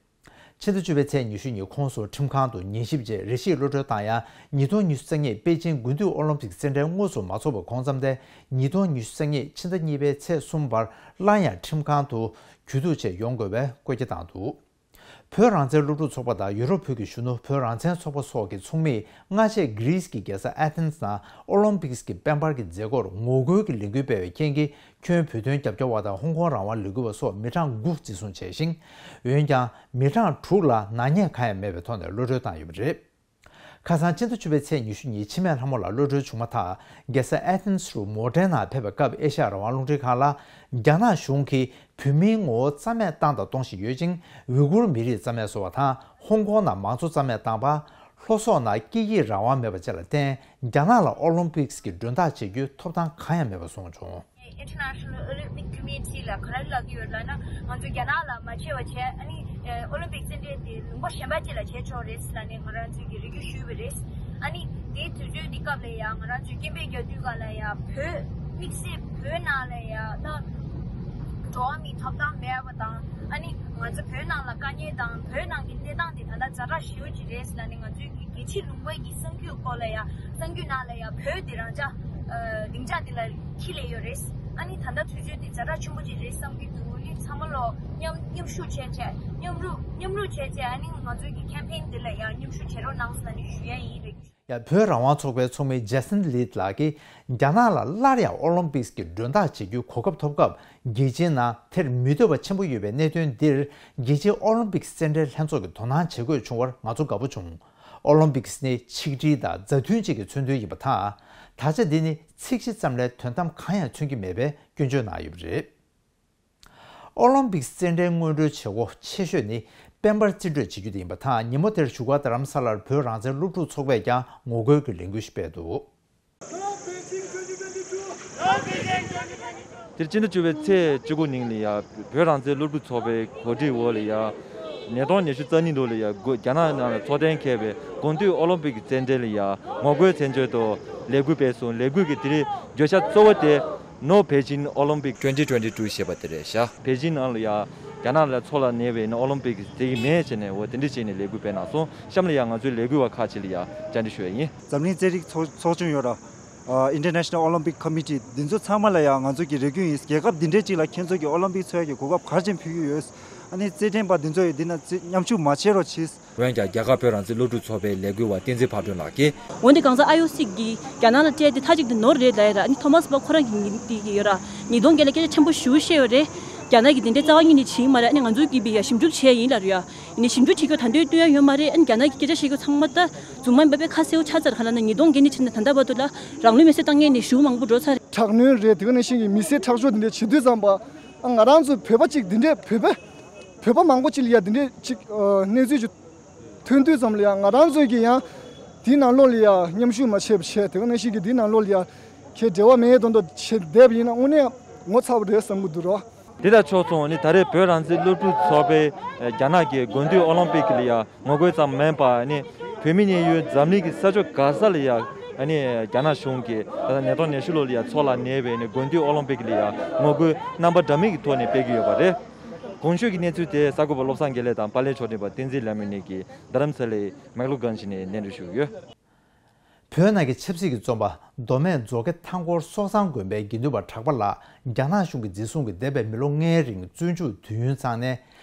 ཕྱི་ཟླ་བཅུ་པའི་ཚེས་ཉི་ཤུ་ཉིན་ཁོང་གསུམ་ཁྲིམས་ཁང་དུ་ཉན་ཞིབ་རྗེས་རེ་ཞིག་གློད་གྲོལ་བཏང་ཡང་། ཉིས་སྟོང་ཉི་ཤུ་རྩ་གཉིས་པེ་ཅིང་དགུན་དུས་ཨོ་ལིམ་པིག་རྩེད་འགྲན་དངོས་སུ་མ་འཚོགས་པར་གོང་ཙམ་སྟེ། ཉིས་སྟོང་ཉི་ཤུ་རྩ་གཉིས་ཕྱི་ཟླ་གཉིས་པའི་ཚེས་གསུམ་བར་སླར་ཡང་ཁྲིམས་ཁང་དུ་གྱོད་གཏུག་ཆེད་ཡོང་དགོས་པའི་བཀོད་ཁྱབ་བཏང་འདུག་བོད་རང་བཙན་སློབ་ཕྲུག་ཚོགས་པ་དང་ཡུ་རོབ་བོད་ཀྱི་གཞོན་ནུ་བོད་རང་བཙན་ཚོགས་པ་སོགས་ཀྱི་ཚོགས་མིས་སྔ་རྗེས་གྷི་རིས་ཀྱི་རྒྱལ་ས་ཨེ་ཐེན་ནང་ཨོ་ལིམ་པིག་གི་དཔལ་འབར་གྱི་མཛད་སྒོར་ངོ་རྒོལ་གྱི་ལས་འགུལ་སྤེལ་བའི་རྐྱེན་གྱིས། ཁྱོན་བོད་དོན་རྒྱབ་སྐྱོར་བ་དང་ཧོང་ཀོང་རང་དབང་ལས་འགུལ་བ་སོགས་མི་གྲངས་དགུ་འཛིན་བཟུང་བྱས་ཤིང་། འོན་ཀྱང་། མི་གྲངས་དྲུག་ལ་ནག་ཉེས་གང་ཡང་མེད་པའི་ཐོག་ནས་གློད་གྲོལ་བཏང་ཡོད་པ་རེད། ཁ་སང་ཕྱི་ཟླ་བཅུ་པའི་ཚེས་ཉི་ཤུ་ཉིན་འཆི་མེད་ལྷ་མོ་ལགས་གློད་གྲོལ་བྱུང་མ་ཐག་རྒྱལ་ས་ཨེ་ཐེན་རུ་མོ་ཊའི་ནང་ཕེབས་པའི་སྐབས་ཨེ་ཤ་ཡ་རང་དབང་རླུང་འཕྲིན་ཁང་ལ། རྒྱ་ནག་གཞུང་གིས་བོད་མིའི་ངོ་བོ་རྩ་མེད་བཏང་དང་གཏོང་བཞིན་ཡོད་ཅིང་། ཝི་གུར་མི་རིགས་རྩ་མེད་བཟོ་བ་དང་། ཧོང་ཀོང་ནང་མང་གཙོ་རྩ་མེད་བཏང་པ། ལྷོ་སོག་ནང་སྐད་ཡིག་རང་དབང་མེད་པ་བཅས་ལ་བརྟེན། རྒྱ་ནག་ལ་ཨོ་ལིམ་པིག་གི་མགྲོན་བདག་བྱེད་རྒྱུའི་ཐོབ་ཐང་གང་ཡང་མེད་པ་གསུངས་བྱུང་། International Olympic Committee ལ་ག་རེ་ལབ་ཀྱི་ཡོད་ལབ་ན། ང་ཚོ་རྒྱ་ནག་ལ་མ་བྱས་པ་བྱས། ཨ་ནི་ཨོ་ལིམ་པིག་རྩེད་འགྲན་དེ་ལུང་པ་གཞན་པ་ཅིག་ལ་བྱས་ཆོག་རེད་ལབ་ནས་ང་རང་ཚོས་ཀྱི་རེ་སྐུལ་ཞུས་པ་རེད། ཨ་ནི་དེའི་དུས་ཚོད་དེ་སྐབས་ལ་ཡང་ང་རང་ཚོས་སྐད་འབོད་རྒྱག་དུས་སྒང་ལ་ཡང་བོད་དམིགས་བསལ་བོད་ནང་ལ་ཡང་ད་འགྲོ་བ་མིའི་ཐོབ་ཐང་མེད་པ་དང་། ཨ་ནི་ང་ཚོ་བོད་ནང་ལ་དཀའ་ངལ་དང་བོད་ནང་གི་གནས་སྟངས་དེ་ད་ལྟ་ཛ་དྲག་ཞེ་པོ་ཅིག་རེད་ལབ་ནས་ང་ཚོས་ཀྱི་རྒྱལ་སྤྱིའི་ལུང་པའི་གི་གསར་འགྱུར་སྐོར་ལ་ཡང་། གསར་འགྱུར་ནང་ལ་ཡང་བོད་དེ་རང་འཇགས་ཨ་སྡིངས་ཆ་དེ་ལ་འཁྱེར་ལེ་ཡོད་རེད། ཨ་ནི་ད་ལྟ་དུས་ཚོད་དེ་ཛ་དྲག་ཆེན་པོ་ཅིག་རེད་བསམ་གྱི་འདུག་ཨ་ནི་ཚང་མ་ལོ་མཉམ་མཉམ་ཞུགས་བྱས་བྱས། མཉམ་རུབ་མཉམ་རུབ་བྱས་བྱས། ཨ་ནི་ང་ཚོའི་གི་ཁེམ་པེན་དེ་ལ་ཡང་མཉམ་ཞུགས་བྱེད་རོགས་གནང་ཟེར་ནས་ཞུ་ཡ་ཡིན་རེད། ཡང་བོད་རང་དབང་ཚོགས་པའི་ཚོགས་མི་ཇེ་སན་ལིད་ལགས་ཀྱིས། རྒྱ་ནག་ལ་སླར་ཡང་ཨོ་ལིམ་པིག་གི་མགྲོན་བདག་བྱེད་རྒྱུའི་གོ་སྐབས་ཐོབ་སྐབས། རྒྱལ་སྤྱིའི་ནང་དེར་མི་འདོད་པ་ཆེན་པོ་ཡོད་པའི་གནད་དོན་འདིར། རྒྱལ་སྤྱིའི་ཨོ་ལིམ་པིག་རྩེད་འགྲན་ལྷན་ཚོགས་ཀྱིས་དོ་སྣང་བྱེད་དགོས་བྱུང་བར་ང་ཚོ་དགའ་པོ་བྱུང་། ཨོ་ལིམ་པིག་ནི་ཆིག་སྒྲིལ་དང་མཛའ་མཐུན་བཅས་ཀྱི་མཚོན་དོན་ཡིན་པ་དང་། དག་ཆ་འདི་ནི་ཚིག་གཞི་ཙམ་ལས་དོན་དམ་གང་ཡང་མཚོན་གྱི་མེད་པའི་སྐྱོན་བརྗོད་གནང་ཡོད་པ་རེད། ཨོ་ལིམ་པིག་རྩེད་འགྲན་སྔོན་འགྲོའི་བྱེད་སྒོ་ཆེ་ཤོས་ནི་དཔལ་འབར་རྩེད་འགྲན་བྱེད་རྒྱུ་དེ་ཡིན་པ་དང་། ཉིན་མོ་དེར་བཞུགས་སྒར་རྡ་རམ་ས་ལར་བོད་རང་བཙན་སློབ་ཕྲུག་ཚོགས་པས་ཀྱང་ངོ་རྒོལ་གྱི་ལས་འགུལ་ཞིག་སྤེལ་འདུག་དེར་སྤྱི་ཟླ་བཅུ་པའི་ཚེས་བཅུ་དགུ་ཉིན་ལ་ཡ། བོད་རང་བཙན་སློབ་ཕྲུག་ཚོགས་པའི་གོ་སྒྲིག་འོག་ལ་ཡ། ཉིས་སྟོང་ཉི་ཤུ་རྩ་གཉིས་ལོ་ལ་ཡ། རྒྱ་ནག་ནང་ལ་འཚོགས་གཏན་འཁེལ་བའི་དགུན་དུས་ཨོ་ལིམ་པིག་གི་རྩེད་འགྲན་ལ་ཡ། ངོ་རྒོལ་མཚན་བརྗོད་དུ་ལས་འགུལ་སྤེལ་སོང་། ལས་འགུལ་གྱི་དེ་རིང་བརྗོད་བྱ་གཙོ་བོ་དེ། No Beijing Olympic twenty twenty-two ཞེས་པ་དེ་རེད་ཤག་པེ་ཅིན་ནང་ལ་ཡ། རྒྱ་ནག་ལ་འཚོགས་ལ་ཉེ་བའི་ཨོ་ལིམ་པིག་དེ་གི་མེད་བྱས་ནས། འོ་དེ་འདྲ་བྱས་ནས་ལས་འགུལ་སྤེལ་གནང་སོང་། གཤམ་ལ་ཡ་ང་ཚོའི་ལས་འགུལ་བ་ཁག་ཅིག་ལ་ཡ་བཅར་འདྲི་ཞུ་ཡ་ཡིན། འཛམ་གླིང་རྩེད་རིགས་ཚོགས་ཚོགས་ཆུང་ཡོད་ར། ཨ། International Olympic Committee འདི་ཚོ་ཚང་མ་ལ་ཡང་ང་ཚོ་གི་རེ་སྐུལ་ཡིན། རྒྱལ་ཁབ་འདི་འདྲའི་གཅིག་ལ་ཁྱེད་ཚོ་གི་ཨོ་ལིམ་པིག་འཚོགས་ཡ་གི་གོ་སྐབས་ག་རེ་བྱས་ནས་ཕུལ་གྱི་ཡོད། ཨ་ནི་རྩེད་འགྲན་པ་འདི་ཚོ་ཡི་འདི་ན་རྩེད་མཉམ་ཞུགས་མ་བྱེད་རོགས་གྱིས། འོན་ཀྱང་། རྒྱ་གར་བོད་རང་བཙན་སློབ་ཕྲུག་ཚོགས་པའི་ལས་འགུལ་བ་བསྟན་འཛིན་ཕག་གྲོལ་ལགས་ཀྱིས། འོན་ཏེ་གང་ཟག་ཨའི་ཨོ་སི་གིས་རྒྱ་ནག་ལ་སྤྲད་དེ་མཐའ་གཅིག་ཏུ་ནོར་རེད་ལབ་ཡ་ར། ཨ་ནི་ཐོ་མཱས་པ་ཁོ་རང་གིས་འདི་གི་ཡོད་ར། ཉིས་སྟོང་བརྒྱད་ལ་སྐད་ཆ་ཆེན་པོ་ཞེ་པོ་བཤད་ཡོད་རེད། རྒྱ་ནག་གིས་འདི་འདྲའི་རྩ་བ་ཉིད་ནས་བྱེད་ཀྱི་མ་རེད། ཨ་ནི་ང་ཚོ་གིས་བི་ཡ་ཞིབ་འཇུག་བྱས་ཡིན་ལབ་རེད་ཡ། ཡིན་ནའི་ཞིབ་འཇུག་བྱེད་རྒྱུ་ད་འདོད་སྟོན་ཡ་ཡོད་མ་རེད། ཨ་ནི་རྒྱ་ནག་གི་སྐད་ཆ་བཤད་རྒྱུ་ཚང་མ་ད་རྫུན་མ་མིན་པ་དཔེ་ཁ་གསལ་པོ་ཆགས་ཚར། ག་ལ་ན་ཉིས་སྟོང་བརྒྱད་ནས་བྱས་ནས་ད་ལྟ་བར་དུ་ལ་རང་ལུས་མེར་སྲེག་བཏང་མཁན་ནི་ཞེ་པོ་མང་པོ་འགྲོ་ཚར་རེད། དྲག་གནོན་རེད། དེ་ག་ནང་བཞིན་གྱི་མི་སེར་ཁྲག་སྦྱོར་འདི་འདྲ་བྱེད་དུས་ཙམ་པ། ཨ། ང་རང་ཚོ་བོད་པ་གཅིག་འདི་འདྲའི་བོད་པ། བོད་པ་མང་པོ་ཅིག་ལ་ཡ་འདི་འདྲའི་ཅིག་ཨ། གནས་ཚུལ་ཅིག་ཐོན་དུས་ཙམ་ལ་ཡ། ང་རང་ཚོས་ཀྱི་ཡང་དེའི་ནང་ལོགས་ལ་ཡ་མཉམ་ཞུགས་མ་བྱས་པ་བྱས། དེ་ག་ནང་བཞིན་གྱི་དེའི་ནང་ལོགས་ལ་ཡ་ཁྱེད་འབྲེལ་བ་མེད་མདོག་མདོག་བྱས་བསྡད་པ་ཡིན་ན། དངོས་གནས་ངོ་ཚ་བ་རེད་བསམ་གྱི་འདུག་རོ། དེ་དང་ཕྱོགས་མཚུངས་ནི་ད་རེས་བོད་རང་བཙན་སློབ་ཕྲུག་ཚོགས་པའི་རྒྱ་ནག་གི་དགུན་དུས་ཨོ་ལིམ་པིག་ལ་ཡ་ངོ་རྒོལ་ཙམ་མིན་པར་ནི། བོད་མི་གནས་ཡུལ་འཛམ་གླིང་གི་ས་ཕྱོགས་ག་ས་ལ་ཡ། ཨ་ནི་རྒྱ་ནག་གཞུང་གིས་ད་ལྟ་ཉིས་སྟོང་ཉི་ཤུ་ལོ་ལ་ཡ་འཚོགས་ལ་ཉེ་བའི་ནི་དགུན་དུས་ཨོ་ལིམ་པིག་ལ་ཡ་ངོ་རྒོལ་རྣམ་པ་འདྲ་མིན་གྱི་ཐོག་ནས་སྤེལ་གྱི་ཡོད་པ་རེད། གོང་ཞུས་ཀྱི་གནས་ཚུལ་དེ་གསར་འགོད་པ་བློ་བཟང་དགེ་ལེགས་དང་པར་ལེན་ཕྱོགས་སྒྲིག་པ་བསྟན་འཛིན་ལྷ་མོ་ནས་ཀྱིས་རྡ་རམ་ས་ལའི་མེག་ལོ་གྷན་ཇི་ནས་སྙན་སྒྲོན་ཞུས་ཡོད། བོད་ནང་གི་ཆབ་སྲིད་ཀྱི་བཙོན་པ་མདོ་སྨད་མཛོ་དགེ་མཐའ་འཁོར་སོག་བཟང་དགོན་པའི་དགེ་འདུན་པ་གྲགས་པ་ལགས་རྒྱ་ནག་གཞུང་གིས་འཛིན་བཟུང་གིས་འདས་པའི་མི་ལོ་ལྔའི་རིང་བཙོན་འཇུག་དུས་ཡུན་ཚང་ནས།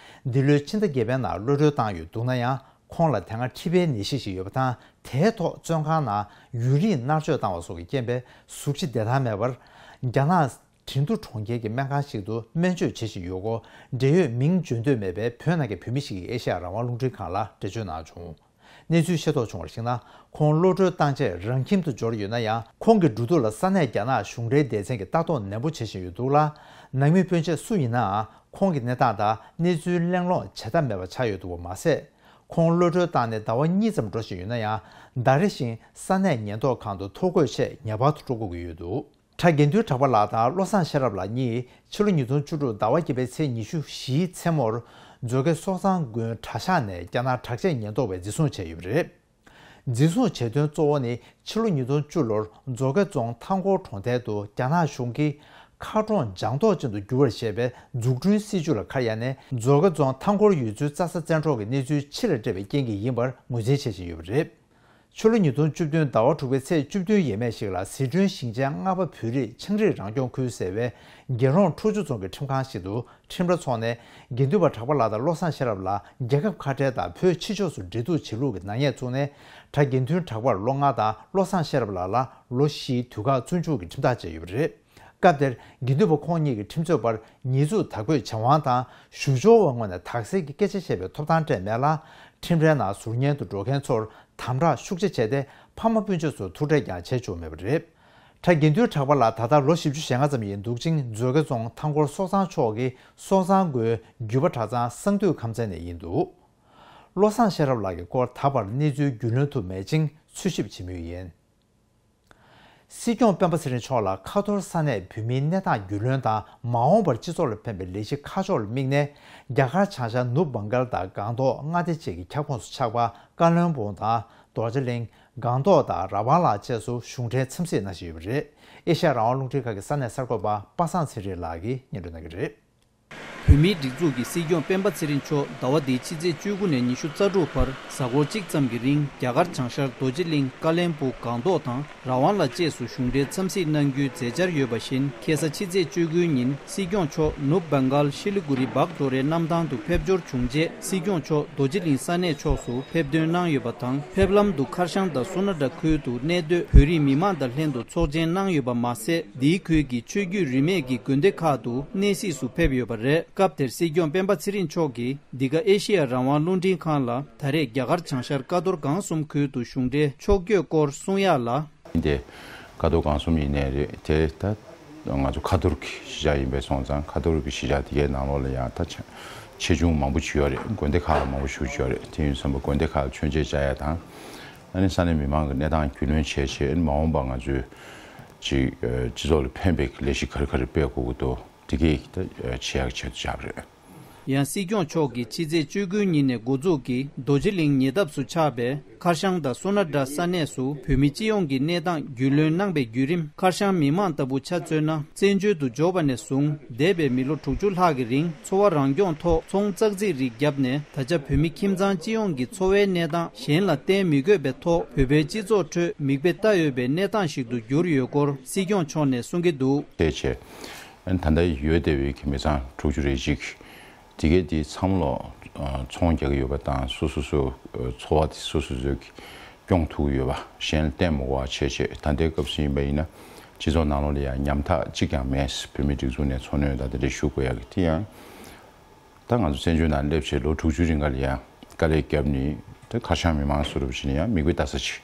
འདི་ལོའི་ཕྱི་ཟླ་བརྒྱད་པའི་ནང་གློད་གྲོལ་བཏང་ཡོད་འདུག་ན་ཡང་། ཁོང་ལ་དེ་སྔ་མཁྲིས་པའི་ནད་གཞི་ཞིག་ཡོད་པ་དང་། དེའི་ཐོག་བཙོན་ཁང་ནང་ཡུན་རིང་མནར་གཅོད་བཏང་བ་སོགས་ཀྱི་རྐྱེན་པས་གཟུགས་གཞི་བདེ་ཐང་མེད་པར། རྒྱ་ནག་ཁྲིན་ཏུ་གྲོང་ཁྱེར་གྱི་སྨན་ཁང་ཞིག་ཏུ་སྨན་བཅོས་བྱེད་བཞིན་ཡོད་སྐོར། འབྲེལ་ཡོད་མིང་བརྗོད་འདོད་མེད་པའི་བོད་ནང་གི་བོད་མི་ཞིག་གིས་ཨེ་ཤ་ཡ་རང་དབང་རླུང་འཕྲིན་ཁང་ལ་འགྲེལ་བརྗོད་གནང་བྱུང་། གནས་ཚུལ་ཤེས་རྟོགས་བྱུང་བར་གཞིགས་ན། ཁོང་གློད་གྲོལ་བཏང་རྗེས་རང་ཁྱིམ་དུ་འབྱོར་ཡོད་ན་ཡང་། ཁོང་གི་འགྲོ་འདུག་ལ་ས་གནས་རྒྱ་ནག་གཞུང་འབྲེལ་སྡེ་ཚན་གྱིས་ལྟ་རྟོག་ནན་པོ་བྱེད་བཞིན་ཡོད་འདུག་ལ། ནང་མི་སྤུན་མཆེད་སུ་ཡིན་ནའང་ཁོང་གི་གནས་སྟངས་དང་གནས་ཚུལ་གླེང་སློང་བྱེད་ཐབས་མེད་པ་ཆགས་ཡོད་འདུག་པ་མ་ཟད། ཁོང་གློད་གྲོལ་བཏང་ནས་ཟླ་བ་གཉིས་ཙམ་འགྲོ་བཞིན་ཡོད་ན་ཡང་། ཟླ་རེ་བཞིན་ས་གནས་ཉེན་རྟོག་ཁང་དུ་ཐོ་འགོད་ཆེད་ངེས་པར་དུ་འགྲོ་དགོས་ཀྱི་ཡོད་འདུག་གྲྭ་དགེ་འདུན་གྲགས་པ་ལགས་དང་བློ་བཟང་ཤེས་རབ་ལགས་གཉིས་ཕྱི་ལོ་ཉིས་སྟོང་བཅུ་དྲུག་ཟླ་བ་བརྒྱད་པའི་ཚེས་ཉི་ཤུ་བཞིའི་མཚན་མོར་མཛོད་དགེ་སོག་ཚང་དགོན་གྲྭ་ཤག་ནས་རྒྱ་ནག་དྲག་ཆས་ཉེན་རྟོག་པས་འཛིན་བཟུང་བྱས་ཡོད་པ་རེད། འཛིན་བཟུང་བྱས་དོན་གཙོ་བོ་ནི་ཕྱི་ལོ་ཉིས་སྟོང་བཅུ་ལོར་མཛོད་དགེ་རྫོང་མཐའ་འཁོར་གྲོང་རྡལ་དུ་རྒྱ་ནག་གཞུང་གིས་མཁར་གྲོང་ལྗང་མདོག་ཅན་དུ་འགྱུར་བར་བྱེད་པའི་འཛུགས་སྐྲུན་སྲིད་ཇུས་ལ་ཁ་གཡར་ནས། མཛོད་དགེ་རྫོང་མཐའ་འཁོར་ཡུལ་ཚོའི་རྩྭ་ས་བཙན་འཕྲོག་གི་གནས་ཚུལ་ཕྱི་ལ་སྤྲད་པའི་རྐྱེན་གྱིས་ཡིན་པར་ངོས་འཛིན་བྱེད་བཞིན་ཡོད་པ་རེད། ཕྱི་ལོ་ཉིས་སྟོང་བཅུ་བདུན་ཟླ་བ་དྲུག་པའི་ཚེས་བཅུ་བདུན་ཡས་མས་ཤིག་ལ་ཟི་ཁྲོན་ཞིང་ཆེན་རྔ་པ་བོད་རིགས་ཆའང་རིགས་རང་སྐྱོང་ཁུལ་ཟེར་བའི་རྒྱལ་རོང་ཁྲོ་ཆུ་རྫོང་གི་ཁྲིམས་ཁང་ཞིག་ཏུ་ཁྲིམས་ར་འཚོགས་ནས། དགེ་འདུན་པ་གྲགས་པ་ལགས་དང་བློ་བཟང་ཤེས་རབ་ལགས་རྒྱལ་ཁབ་ཁ་བྲལ་དང་བོད་ཕྱི་ཕྱོགས་སུ་འབྲེལ་གཏུག་བྱེད་ལུགས་ཀྱི་ནག་ཉེས་བཙུགས་ནས། གྲྭ་དགེ་འདུན་གྲགས་པར་ལོ་ལྔ་དང་བློ་བཟང་ཤེས་རབ་ལགས་ལ་ལོ་བཞིའི་དུས་བཀག་བཙོན་འཇུག་གི་ཁྲིམས་ཐག་བཅད་ཡོད་པ་རེད། སྐབས་དེར་དགེ་འདུན་པ་ཁོང་གཉིས་ཀྱི་ཁྲིམས་རྩོད་པར་ཉེས་འཛུགས་དག་སྐོས་བྱེད་དབང་དང་། ཞུ་སྦྱོར་བ་ངོས་ནས་དག་སེལ་གྱི་སྐད་ཆ་བཤད་པའི་ཐོབ་ཐང་སྤྲད་མེད་ལ། ཁྲིམས་རའི་ནང་ཟུར་ཉན་དུ་འགྲོ་མཁན་ཚོར་དམ་དྲག་ཤུགས་ཆེ་བྱས་ཏེ། ཕ་མ་སྤུན་མཆེད་ཚོར་ཐུག་འཕྲད་ཀྱང་བྱེད་ཆོག་མེད་པ་རེད། གྲྭ་དགེ་འདུན་གྲགས་པ་ལགས་ད་ལྟ་ལོ་བཞི་བཅུ་ཞེ་ལྔ་ཙམ་ཡིན་འདུག་ཅིང་། མཛོད་དགེ་རྫོང་མཐའ་འཁོར་སོག་ཚང་ཕྱོགས་ཀྱི་སོག་ཚང་དགོན་རྒྱུད་པ་གྲྭ་ཚང་གསང་འདུས་ཁམས་ཚན་ནས་ཡིན་འདུག་བློ་བཟང་ཤེས་རབ་ལགས་ཀྱི་སྐོར་ད་བར་གནས་ཚུལ་རྒྱུས་ལོན་ཐུབ་མེད་ཅིང་། འཚོལ་ཞིབ་བྱེད་མུས་ཡིན། སྲིད་སྐྱོང་སྤེན་པ་ཚེ་རིང་མཆོག་ལ་ཁ་ཐོར་ས་གནས་བོད་མིའི་གནས་སྟངས་རྒྱུས་ལོན་དང་། མ་འོངས་པར་སྤྱི་ཚོགས་ལ་ཕན་པའི་ལས་གཞི་ཁག་ཕྱོགས་ལ་དམིགས་ནས། རྒྱ་གར་བྱང་ཤར་ནུབ་བྷང་གལ་དང་སྒང་ཏོག་མངའ་སྡེ་བཅས་ཀྱི་ཁྱབ་ཁོངས་སུ་ཆགས་པ་ཀ་ལོན་སྦུག་དང་རྡོ་རྗེ་གླིང་། སྒང་ཏོག་དང་ར་ཝང་ལ་བཅས་སུ་གཞུང་འབྲེལ་འཚམས་གཟིགས་གནང་བཞིན་ཡོད་པ་རེད། ཨེ་ཤ་ཡ་རང་དབང་རླུང་འཕྲིན་ཁང་གི་ས་གནས་གསར་འགོད་པ་པ་སངས་ཚེ་རིང་ལགས་ཀྱིས་སྙན་སྒྲོན་གནང་གི་རེད། བོད་མིའི་སྒྲིག་འཛུགས་ཀྱི་སྲིད་སྐྱོང་སྤེན་པ་ཚེ་རིང་མཆོག་ཟླ་བ་འདིའི་ཕྱི་ཚེས་བཅུ་དགུ་ནས་ཉི་ཤུ་རྩ་དྲུག་བར་གཟའ་འཁོར་གཅིག་ཙམ་གྱི་རིང་རྒྱ་གར་བྱང་ཤར་རྡོ་རྗེ་གླིང་། ཀ་ལོན་སྦུག། སྒང་ཏོག་དང་ར་ཝང་ལ་བཅས་སུ་གཞུང་འབྲེལ་འཚམས་གཟིགས་གནང་རྒྱུའི་མཛད་འཆར་ཡོད་པ་བཞིན། ཁ་སང་ཕྱི་ཚེས་བཅུ་དགུའི་ཉིན་སྲིད་སྐྱོང་མཆོག་ནུབ་བྷང་གལ་ཤི་ལི་གུ་རི་བག་ཏོ་རའི་གནམ་ཐང་དུ་ཕེབས་འབྱོར་བྱུང་རྗེས། སྲིད་སྐྱོང་མཆོག་རྡོ་རྗེ་གླིང་ས་གནས་ཕྱོགས་སུ་ཕེབས་ཐོན་གནང་ཡོད་པ་དང་། ཕེབས་ལམ་དུ་ཁར་ཤང་དང་སུ་ན་ཏྲ་ཁུལ་དུ་གནས་སྡོད་བོད་རིགས་མི་མང་དང་ལྷན་དུ་ཚོགས་ཆེན་གནང་ཡོད་པ་མ་ཟད། འདིའི་ཁུལ་གྱི་ཆོས་བརྒྱུད་རིས་མེད་ཀྱི་དགོན་སྡེ་ཁག་ཏུ་གནས་གཟིགས་སུ་ཕེབས་ཡོད་པ་རེད། སྐབས་དེར་སྲིད་སྐྱོང་སྤེན་པ་ཚེ་རིང་མཆོག་གིས་འདི་ག་ཨེ་ཤེ་ཡ་རང་དབང་རླུང་འཕྲིན་ཁང་ལ། ད་རེས་རྒྱ་གར་བྱང་ཤར་ཀ་རྡོར་སྒང་གསུམ་ཁུལ་དུ་གཞུང་འབྲེལ་ཕྱོགས་བསྐྱོད་སྐོར་གསུང་ཡག་ལ། ཡིན་ཏེ། ཀ་རྡོར་སྒང་གསུམ་ཡིན་ནའི་རེད་དེ། ད་ང་ཚོ་ཁ་ཐོར་གྱི་གཞིས་ཆགས་ཡིན་པས་སོང་ཙང་། ཁ་ཐོར་གྱི་གཞིས་ཆགས་དེ་གའི་ནང་ལོགས་ལ་ཡང་ད་ཆ་ཆེ་ཆུང་མང་པོ་ཅིག་ཡོད་རེད། དགོན་སྡེ་ཁག་ལ་མང་པོ་ཞེ་པོ་ཅིག་ཡོད་རེད། དེ་ཡིན་དུས་ཙམ་པ་དགོན་སྡེ་ཁག་ལ་མཆོད་མཇལ་བཅར་ཡག་དང་། ཨ་ནི་ས་གནས་མི་མང་གི་གནས་སྟངས་རྒྱུས་ལོན་བྱས་བྱས། མ་འོངས་པ་ང་ཚོས་ཅིག་སྤྱི་ཚོགས་ལ་ཕན་པའི་ལས་གཞི་ག་རེ་ག་རེ་སྤེལ་དགོས་ཀྱི་འདུག་དེ་གས་ད་བྱེད་ཡག་ཆེད་དུ་བཅར་བ་རེད། ཡང་སྲིད་སྐྱོང་མཆོག་གིས་ཕྱི་ཚེས་བཅུ་དགུའི་ཉིན་ནས་འགོ་འཛུགས་ཀྱིས་རྡོ་རྗེ་གླིང་ཉེ་འདབས་སུ་ཆགས་པའི་ཁར་ཤང་དང་སུ་ན་ཏྲ་ས་གནས་སུ་བོད་མི་སྤྱི་ཡོངས་ཀྱི་གནས་སྟངས་རྒྱུས་ལོན་གནང་པའི་བརྒྱུད་རིམ། ཁར་ཤང་མི་མང་ལྟ་བུ་ཆ་མཚོན་ན། བཙན་བྱོལ་དུ་འབྱོར་བ་ནས་བཟུང་འདས་པའི་མི་ལོ་དྲུག་ཅུ་ལྷག་གི་རིང་འཚོ་བ་རང་སྐྱོང་ཐོག་ཚོང་ཙག་ཙིག་རིགས་བརྒྱབ་ནས། ད་ཆ་བོད་མི་ཁྱིམ་ཚང་སྤྱི་ཡོངས་ཀྱི་འཚོ་བའི་གནས་སྟངས་གཞན་ལ་བརྟེན་མི་དགོས་པའི་ཐོག་བོད་པའི་སྤྱི་ཚོགས་ཁྲོད་མིག་དཔེ་ལྟ་འོས་པའི་གནས་སྟངས་ཤིག་ཏུ་གྱུར་ཡོད་སྐོར་སྲིད་སྐྱོང་མཆོག་ནས་གསུང་གི་འདུག་དེ་བྱས། ཨ་ནི་ད་ལྟ་ཡོད་བསྡད་པའི་གི་མི་ཚང་དྲུག་ཅུ་རེ་གཅིག་དེ་གའི་དེ་ཚང་མ་ལོ་ཚོང་རྒྱག་གི་ཡོད་པ་དང་། སོ་སོ་སོ་འཚོ་བ་དེ་སོ་སོ་སོས་ཀྱི་སྐྱོང་ཐུབ་ཀྱི་ཡོད་པ། གཞན་ལ་བརྟེན་མི་དགོས་པ་བྱས་བྱས། ད་ལྟའི་སྐབས་སུ་ཡིན་པ་ཡིན་ན་སྤྱི་ཚོགས་ནང་ལོགས་ལ་ཡང་ཉམ་ཐག་གཅིག་ཀྱང་མེད། བོད་མི་སྒྲིག་འཛུགས་ནས་འཚོ་སྣོན་དང་དེ་འདྲ་ཞུ་དགོས་ཡག་གི་དེ་ཡང་། ད་ང་ཚོ་བཙན་བྱོལ་ནང་སླེབས་བྱས་ལོ་དྲུག་ཅུ་རིང་ག་ལ་ཡང་དཀའ་ལས་བརྒྱབ་ནས། ད་ཁར་ཤང་མི་མང་སུ་རུབ་བྱས་ནས་ཡང་མིག་དཔེ་ལྟ་ས་ཅིག་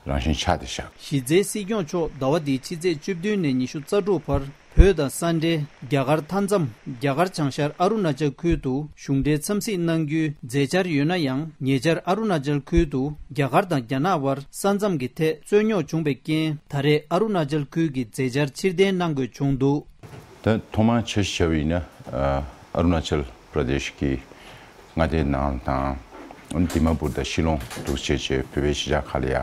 རང་བཞིན་ཆགས་བསྡད་ཤག་གཞི་རྩའི་སྲིད་སྐྱོང་མཆོག་ཟླ་བ་འདིའི་ཕྱི་ཚེས་བཅུ་བདུན་ནས་ཉི་ཤུ་རྩ་དྲུག་བར་བོད་དང་ས་འབྲེལ་རྒྱ་གར་མཐའ་མཚམས་རྒྱ་གར་བྱང་ཤར་ཨ་རུ་ན་ཅལ་ཁུལ་དུ་གཞུང་འབྲེལ་འཚམས་གཟིགས་གནང་རྒྱུའི་མཛད་འཆར་ཡོད་ན་ཡང་། ཉེ་ཆར་ཨ་རུ་ན་ཅལ་ཁུལ་དུ་རྒྱ་གར་དང་རྒྱ་ནག་དབར་ས་མཚམས་ཀྱི་ཐད་རྩོད་རྙོག་བྱུང་བའི་རྐྱེན། ད་རེས་ཨ་རུ་ན་ཅལ་ཁུལ་གྱི་མཛད་འཆར་ཕྱིར་འཐེན་གནང་དགོས་བྱུང་འདུག་ད་ཐོག་མར་འཆར་གཞི་བྱས་པ་ཡིན་ན། ཨ་ཨ་རུ་ན་ཅལ་པྲ་དེཤ་གི་མངའ་སྡེའི་ནང་དང་། ཨ་ནི་དི་མ་པུར་དང་ཤི་ལོང་འདུག་སེ་བྱས་བྱས་བོད་པའི་གཞིས་ཆགས་ཁག་ལ་ཡ་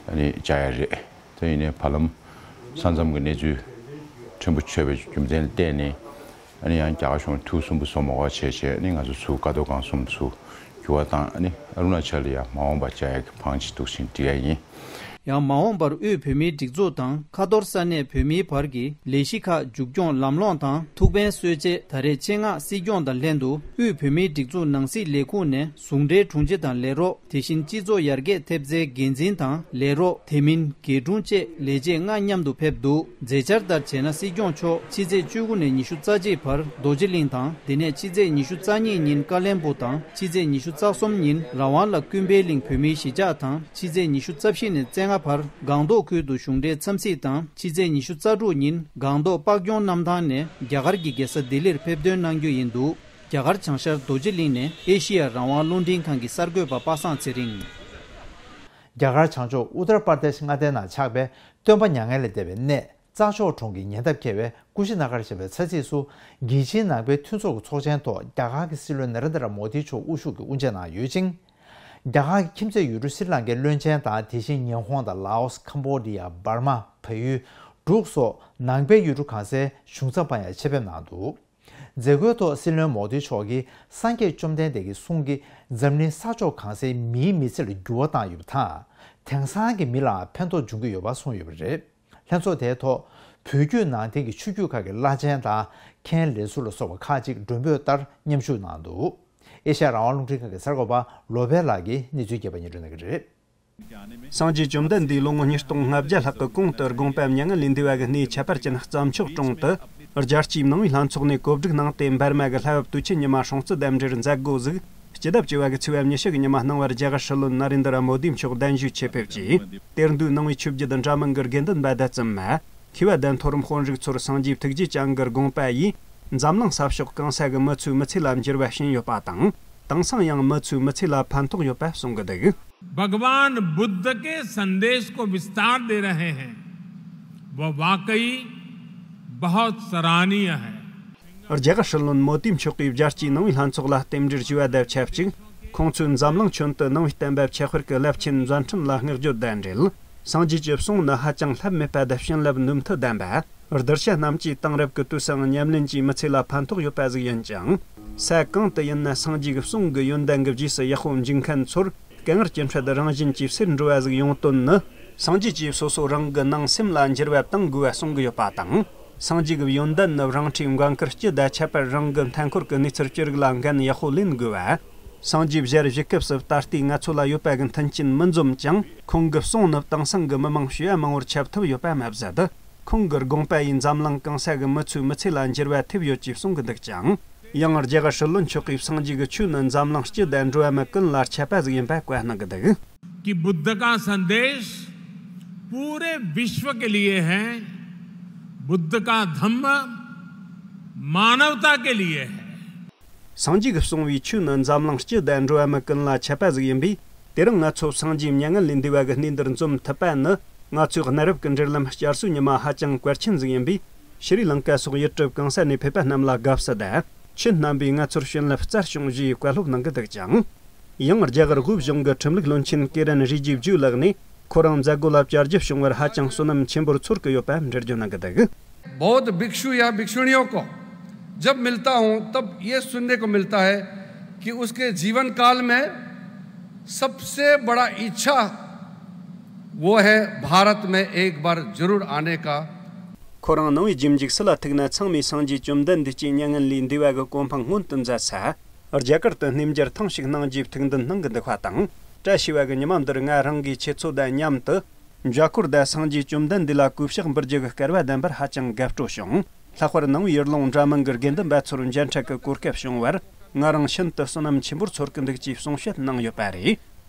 ཨ་ནི་བཅར་ཡག་རེད། དེ་ཡིན་ནའི་བར་ལམ་ས་མཚམས་ཀྱི་གནས་ཚུལ་ཕྲན་བུ་ཆགས་པའི་རྒྱུ་མཚན་ལ་བརྟེན་ནས། ཨ་ནི་ཡང་རྒྱ་གར་གཞུང་ཐུགས་སུན་པོ་བཟོ་མ་དགོས་པ་བྱས་བྱས། ཨ་ནི་ང་ཚོ་ཚུར་ཀ་རྡོར་སྒང་གསུམ་ཚུར་རྒྱུག་པ་དང་། ཨ་ནི་ཨ་རུ་ན་ཅལ་ལ་ཡ་མ་འོངས་པར་བཅར་ཡག་གི་བང་ཅིག་འདུག་སེ་བྱས་བསྒྲིགས་ཡག་ཡིན། ཡང་མ་འོངས་པར་དབུས་བོད་མིའི་སྒྲིག་འཛུགས་དང་ཁ་ཐོར་ས་གནས་བོད་མིའི་བར་གྱི་ལས་གཞི་ཁག་མཇུག་སྐྱོང་ལམ་ལྷོང་དང་ཐུགས་ཕན་གསོས་ཆེད། ད་རེས་ཆེད་མངགས་སྲིད་སྐྱོང་དང་ལྷན་དུ་དབུས་བོད་མིའི་སྒྲིག་འཛུགས་ནང་སྲིད་ལས་ཁུངས་ནས་ཟུང་འབྲེལ་དྲུང་ཆེ་དང་ལས་རོགས། དེ་བཞིན་སྤྱི་ཚོགས་ཡར་རྒྱས་ཐེབས་རྩའི་འགན་འཛིན་དང་ལས་རོགས། དེ་མིན་དགེ་དྲུང་བཅས་ལས་བྱེད་ལྔ་མཉམ་དུ་ཕེབས་འདུག་མཛད་འཆར་ལྟར་བྱས་ན། སྲིད་སྐྱོང་མཆོག་ཕྱི་ཚེས་བཅུ་དགུ་ནས་ཉི་ཤུ་རྩ་གཅིག་བར་རྡོ་རྗེ་གླིང་དང་། དེ་ནས་ཕྱི་ཚེས་ཉི་ཤུ་རྩ་གཉིས་ཉིན་ཀ་ལན་སྦུག་དང་། ཕྱི་ཚེས་ཉི་ཤུ་རྩ་གསུམ་ཉིན་རང་དབང་ལ་ཀུན་ཕན་གླིང་བོད་མིའི་གཞིས་ཆགས་དང་། ཕྱི་ཚེས་ཉི་ཤུ་རྩ་བཞི་ནས་རྩ་ལྔ་བར་སྒང་ཏོག་ཁུལ་དུ་གཞུང་འབྲེལ་འཚམས་གཟིགས་དང་། ཕྱི་ཚེས་ཉི་ཤུ་རྩ་དྲུག་ཉིན་སྒང་ཏོག་དཔལ་སྐྱོང་གནམ་ཐང་ནས་རྒྱ་གར་གྱི་རྒྱལ་ས་ལྡི་ལིར་ཕེབས་ཐོན་གནང་རྒྱུ་ཡིན་འདུག་རྒྱ་གར་བྱང་ཤར་རྡོ་རྗེ་གླིང་ནས་ཨེ་ཤི་ཡ་རང་དབང་རླུང་འཕྲིན་ཁང་གི་གསར་འགོད་པ་པ་སངས་ཚེ་རིང་། རྒྱ་གར་བྱང་ཕྱོགས་ཨུ་ཏར་པར་དེཤ་མངའ་སྡེ་ནང་ཆགས་པའི་སྟོན་པ་མྱ་ངན་ལས་འདས་པའི་གནས། རྩྭ་མཆོག་གྲོང་གི་ཉེ་འདབས་འཁེལ་བའི་ཀུ་ཤི་ན་གར་ཞེས་པའི་ཚ་ཚིགས་སུ། རྒྱལ་སྤྱིའི་ནང་པའི་མཐུན་ཚོགས་ཀྱི་ཚོགས་ཆེན་ཐོག་རྒྱ་གར་གྱི་སྲིད་བློན་ན་རེན་དྲ་མོ་དི་མཆོག་དབུ་བཞུགས་ཀྱིས་དབུ་འབྱེད་གནང་ཡོད་ཅིང་། རྒྱ་གར་གྱི་ཁྱིམ་མཚེས་ཡུལ་གྲུ་སྲི་ལང་ཀའི་བློན་ཆེན་དང་། དེ་བཞིན་ཉི་ཧོང་དང་ལའོ་སི། ཁམ་བྷོ་ཌི་ཡ། འབར་མ། བལ་ཡུལ། འབྲུག་སོགས་ནང་པའི་ཡུལ་གྲུ་གང་སའི་གཞུང་ཚབ་པ་ཡང་ཆེད་ཕེབས་གནང་འདུག་མཛད་སྒོའི་ཐོག་སྲིད་བློན་མོ་དི་མཆོག་གིས་སངས་རྒྱས་བཅོམ་ལྡན་འདས་ཀྱི་གསུང་གིས་འཛམ་གླིང་ས་ཕྱོགས་གང་སའི་མིའི་མི་ཚེ་ལ་འགྱུར་བ་བཏང་ཡོད་པ་དང་། དེང་སང་གི་མི་ལའང་ཕན་ཐོགས་འབྱུང་གི་ཡོད་པ་གསུངས་ཡོད་པ་རེད། ལྷན་ཚོགས་དེའི་ཐོག་བོད་བརྒྱུད་ནང་བསྟན་གྱི་ཆོས་བརྒྱུད་ཁག་གི་བླ་ཆེན་དང་མཁན་ལས་ཟུར་ལ་སོགས་པ་ཁག་ཅིག་མགྲོན་འབོད་ལྟར་མཉམ་ཞུགས་གནང་འདུག་ཨེ་ཤ་ཡ་རང་དབང་རླུང་འཕྲིན་ཁང་གི་གསར་འགོད་པ་བློ་བྷེ་ལགས་ཀྱིས་གནས་ཚུལ་རྒྱས་པ་སྙན་སྒྲོན་གནང་གི་རེད། སངས་རྒྱས་བཅོམ་ལྡན་འདས་ལོ་ངོ་ཉིས་སྟོང་ལྔ་བརྒྱ་ལྷག་གི་གོང་དུ་དགོངས་པ་མྱ་ངན་ལས་འདས་པ་གི་གནས་ཁྱད་པར་ཅན་རྩྭ་མཆོག་གྲོང་དུ། རྒྱལ་སྤྱིའི་ནང་པའི་ལྷན་ཚོགས་ནས་གོ་སྒྲིག་གནང་སྟེ། འབར་མ་གི་ལྷ་བབས་དུས་ཆེན་ཉི་མ་སྲུང་བརྩི་རྟེན་འབྲེལ་མཛད་སྒོ་ཟིག་སྤྱི་ཟླ་བཅུ་བ་གི་ཚེས་པ་ཉི་ཤུ་གི་ཉི་མ་གནང་བར། རྒྱ་གར་སྲིད་བློན་ན་རེན་དྲ་མོ་དི་མཆོག་གདན་ཞུས་ཆེད་ཕེབས་ཀྱིས། གཏེར་འདོན་ནང་པའི་ཆོས་བརྒྱུད་འདྲ་མིན་གྱི་དགེ་འདུན་པ་དང་བཙུན་མ། མཁས་པ་དང་མཐོ་རིམ་དཔོན་རིགས་ཚོར་སངས་རྒྱས་ཐུགས་རྗེ་ཅན་གྱི་དགོངས་པ་ཡིས། འཛམ་གླིང་ས་ཕྱོགས་གང་ས་གི་མི་ཚོའི་མི་ཚེ་ལ་འགྱུར་བ་ཕྱིན་ཡོད་པ་དང་། དེང་སང་ཡང་མི་ཚོའི་མི་ཚེ་ལ་ཕན་ཐོགས་ཡོད་པ་གསུང་གི་འདུག भगवान बुद्ध के संदेश को विस्तार दे रहे हैं, वह वाकई बहुत सराहनीय है। རྒྱ་གར་སྲིད་བློན་མོ་དི་མཆོག་གིས་རྒྱལ་སྤྱིའི་ནང་པའི་ལྷན་ཚོགས་ལ་རྟེན་འབྲེལ་ཞུས་པ་དང་ཆབས་ཅིག་ཁོང་ཚོས་འཛམ་གླིང་ཁྱོན་དུ་ནང་པའི་བསྟན་པ་ཁྱད་པར་གྱི་རླབས་ཆེན་མཛད་འཕྲིན་ལ་བསྔགས་བརྗོད་དང་འབྲེལ། སངས་རྒྱས་ཀྱི་གསུང་ནི་ཧ་ཅང་བསླབ་མེད་པ་དང་བྱིན་རླབས་ནུས་མཐུ་ལྡན་པ། གདུལ་བྱ་རྣམས་ཀྱི་དེང་རབས་ཀྱི་དུས་སང་ཉམས་ལེན་གྱིས་མི་ཚེ་ལ་ཕན་ཐོགས་ཡོད་པ་ཟིག་ཡིན་ཅིང་། ས་གང་དུ་ཡིན་ན་སངས་རྒྱས་ཀྱི་གསུང་གི་ཡོན་ཏན་གྱི་རྗེས་སུ་ཡག་པོ་འཇུག་མཁན་ཚོར་དཀའ་ངལ་ཅི་འཕྲད་རང་བཞིན་གྱིས་སེལ་འགྲོ་བ་ཟིག་ཡོང་དོན་ནི། སངས་རྒྱས་ཀྱིས་སོ་སོ་རང་གི་ནང་སེམས་ལ་འགྱུར་བ་གཏང་དགོས་པ་གསུང་གི་ཡོད་པ་དང་། སངས་རྒྱས་ཀྱི་ཡོན་ཏན་ནི་རང་འཁྲིའི་མགོན་དཀར་སྤྱི་དང་ཁྱད་པར་རང་གི་མཐའ་འཁོར་གྱི་གནས་ཚུལ་སྤྱི་རིགས་ལ་འགན་ཡག་པོ་ལེན་དགོས་པ། སངས་རྒྱས་ཞལ་བཞུགས་སྐབས་སུ་ད་ལྟའི་ང་ཚོ་ལ་ཡོད་པ་གི་མཐུན་རྐྱེན་མི་འཛོམས་ཀྱང་། ཁོང་གི་གསུང་ནི་དེང་སང་གི་མི་མང་ཞེ་བ་མང་བོར་ཁྱབ་ཐུབ་ཡོད་པ་མ་ཟད། ཁོང་གི་དགོངས་པ་ཡིས་འཛམ་གླིང་གང་ས་གི་མི་ཚོའི་མི་ཚེ་ལ་འགྱུར་བ་ཐེབས་ཡོད་ཅེས་གསུང་གི་འདུག་ཀྱང་། ཡང་རྒྱ་གར་སྲིད་བློན་མཆོག་གིས་སངས་རྒྱས་ཀྱི་ཆོས་ནི་འཛམ་གླིང་སྤྱི་དང་འགྲོ་བ་མི་ཀུན་ལ་ཁྱབ་པ་ཟིག་ཡིན་པ་བཀའ་གནང་གི་འདུག कि बुद्ध का संदेश पूरे विश्व के लिए है, बुद्ध का धम्म मानवता के लिए है। སངས་རྒྱས་ཀྱིས་གསུངས་པའི་ཆོས་ནི་འཛམ་གླིང་སྤྱི་དང་འགྲོ་བ་མི་ཀུན་ལ་ཁྱབ་པ་ཟིག་ཡིན་པས། དེ་རིང་ང་ཚོ་སངས་རྒྱས་མྱ་ངན་ལས་འདས་པ་གི་གནས་འདིར་འཛོམས་ཐུབ་པ་ནི། ང་ཚོའི་གནའ་རབས་ཀྱི་འབྲེལ་ལམ་བསྐྱར་གསོའི་ཉི་མ་ཧ་ཅང་གལ་ཆེན་ཟིག་ཡིན་པས། ཤྲི་ལང་ཀ་སོགས་ཡུལ་གྲུ་གང་ས་ནས་ཕེབས་པ་རྣམས་ལ་དགའ་བསུ་དང་། ཁྱེད་རྣམ་པས་ང་ཚོར་བྱིན་རླབས་སྩལ་བྱུང་ཞེས་བཀའ་སློབ་གནང་གི་འདུག་ཅིང་། ཡང་རྒྱ་གར་དབུས་གཞུང་གི་ཁྲིམས་ལུགས་བློན་ཆེན་ཀེ་རན་རི་ཇི་བ་ཇུ་ལགས་ནས། ཁོ་རང་མཛད་སྒོ་ལ་བཅར་རྒྱུ་བྱུང་བར་ཧ་ཅང་བསོད་ནམས་ཆེན་པོར་ཚོར་གི་ཡོད་པ་འགྲེལ་བརྗོད་གནང་གི་འདུག། बौद्ध भिक्षु या भिक्षुणियों को जब मिलता हूं, तब ये सुनने को मिलता है कि उसके जीवन काल में सबसे बड़ा इच्छा वो है भारत में एक बार जरूर आने का। ཁོ་རང་ནང་པའི་རྒྱུད་འཇིགས་སུ་ལ་ཐུག་ན། ཚང་མས་སངས་རྒྱས་བཅོམ་ལྡན་འདས་ཀྱི་མྱ་ངན་ལས་འདས་པ་གི་གོ་འཕང་མངོན་དུ་མཛད་ས། རྒྱ་གར་དུ་གནས་མཇལ་ཐེངས་ཤིག་གནང་རྒྱུའི་ཐུགས་འདུན་གནང་གི་འདུག་པ་དང་། བཀྲ་ཤིས་པ་གི་ཉི་མ་འདིར་ང་རང་གིས་ཁྱེད་ཚོ་དང་མཉམ་དུ། འཇའ་འཁོར་དང་སངས་རྒྱས་བཅོམ་ལྡན་འདས་ལ་གུས་ཕྱག་འབུལ་རྒྱུ་གི་སྐལ་བ་ལྡན་པར་ཧ་ཅང་དགའ་སྤྲོ་བྱུང་། ལྷག་པར་ནང་པའི་ཡུལ་ལུང་འདྲ་མིན་གྱི་དགེ་འདུན་པ་ཚོར་མཇལ་འཕྲད་ཀྱི་གོ་སྐབས་བྱུང་བར། ང་རང་ཤིན་ཏུ་བསོད་ནམས་ཆེན་པོར་ཚོར་གྱི་འདུག་ཅེས་གསུང་བཤད་གནང་ཡོད་པ་རེད།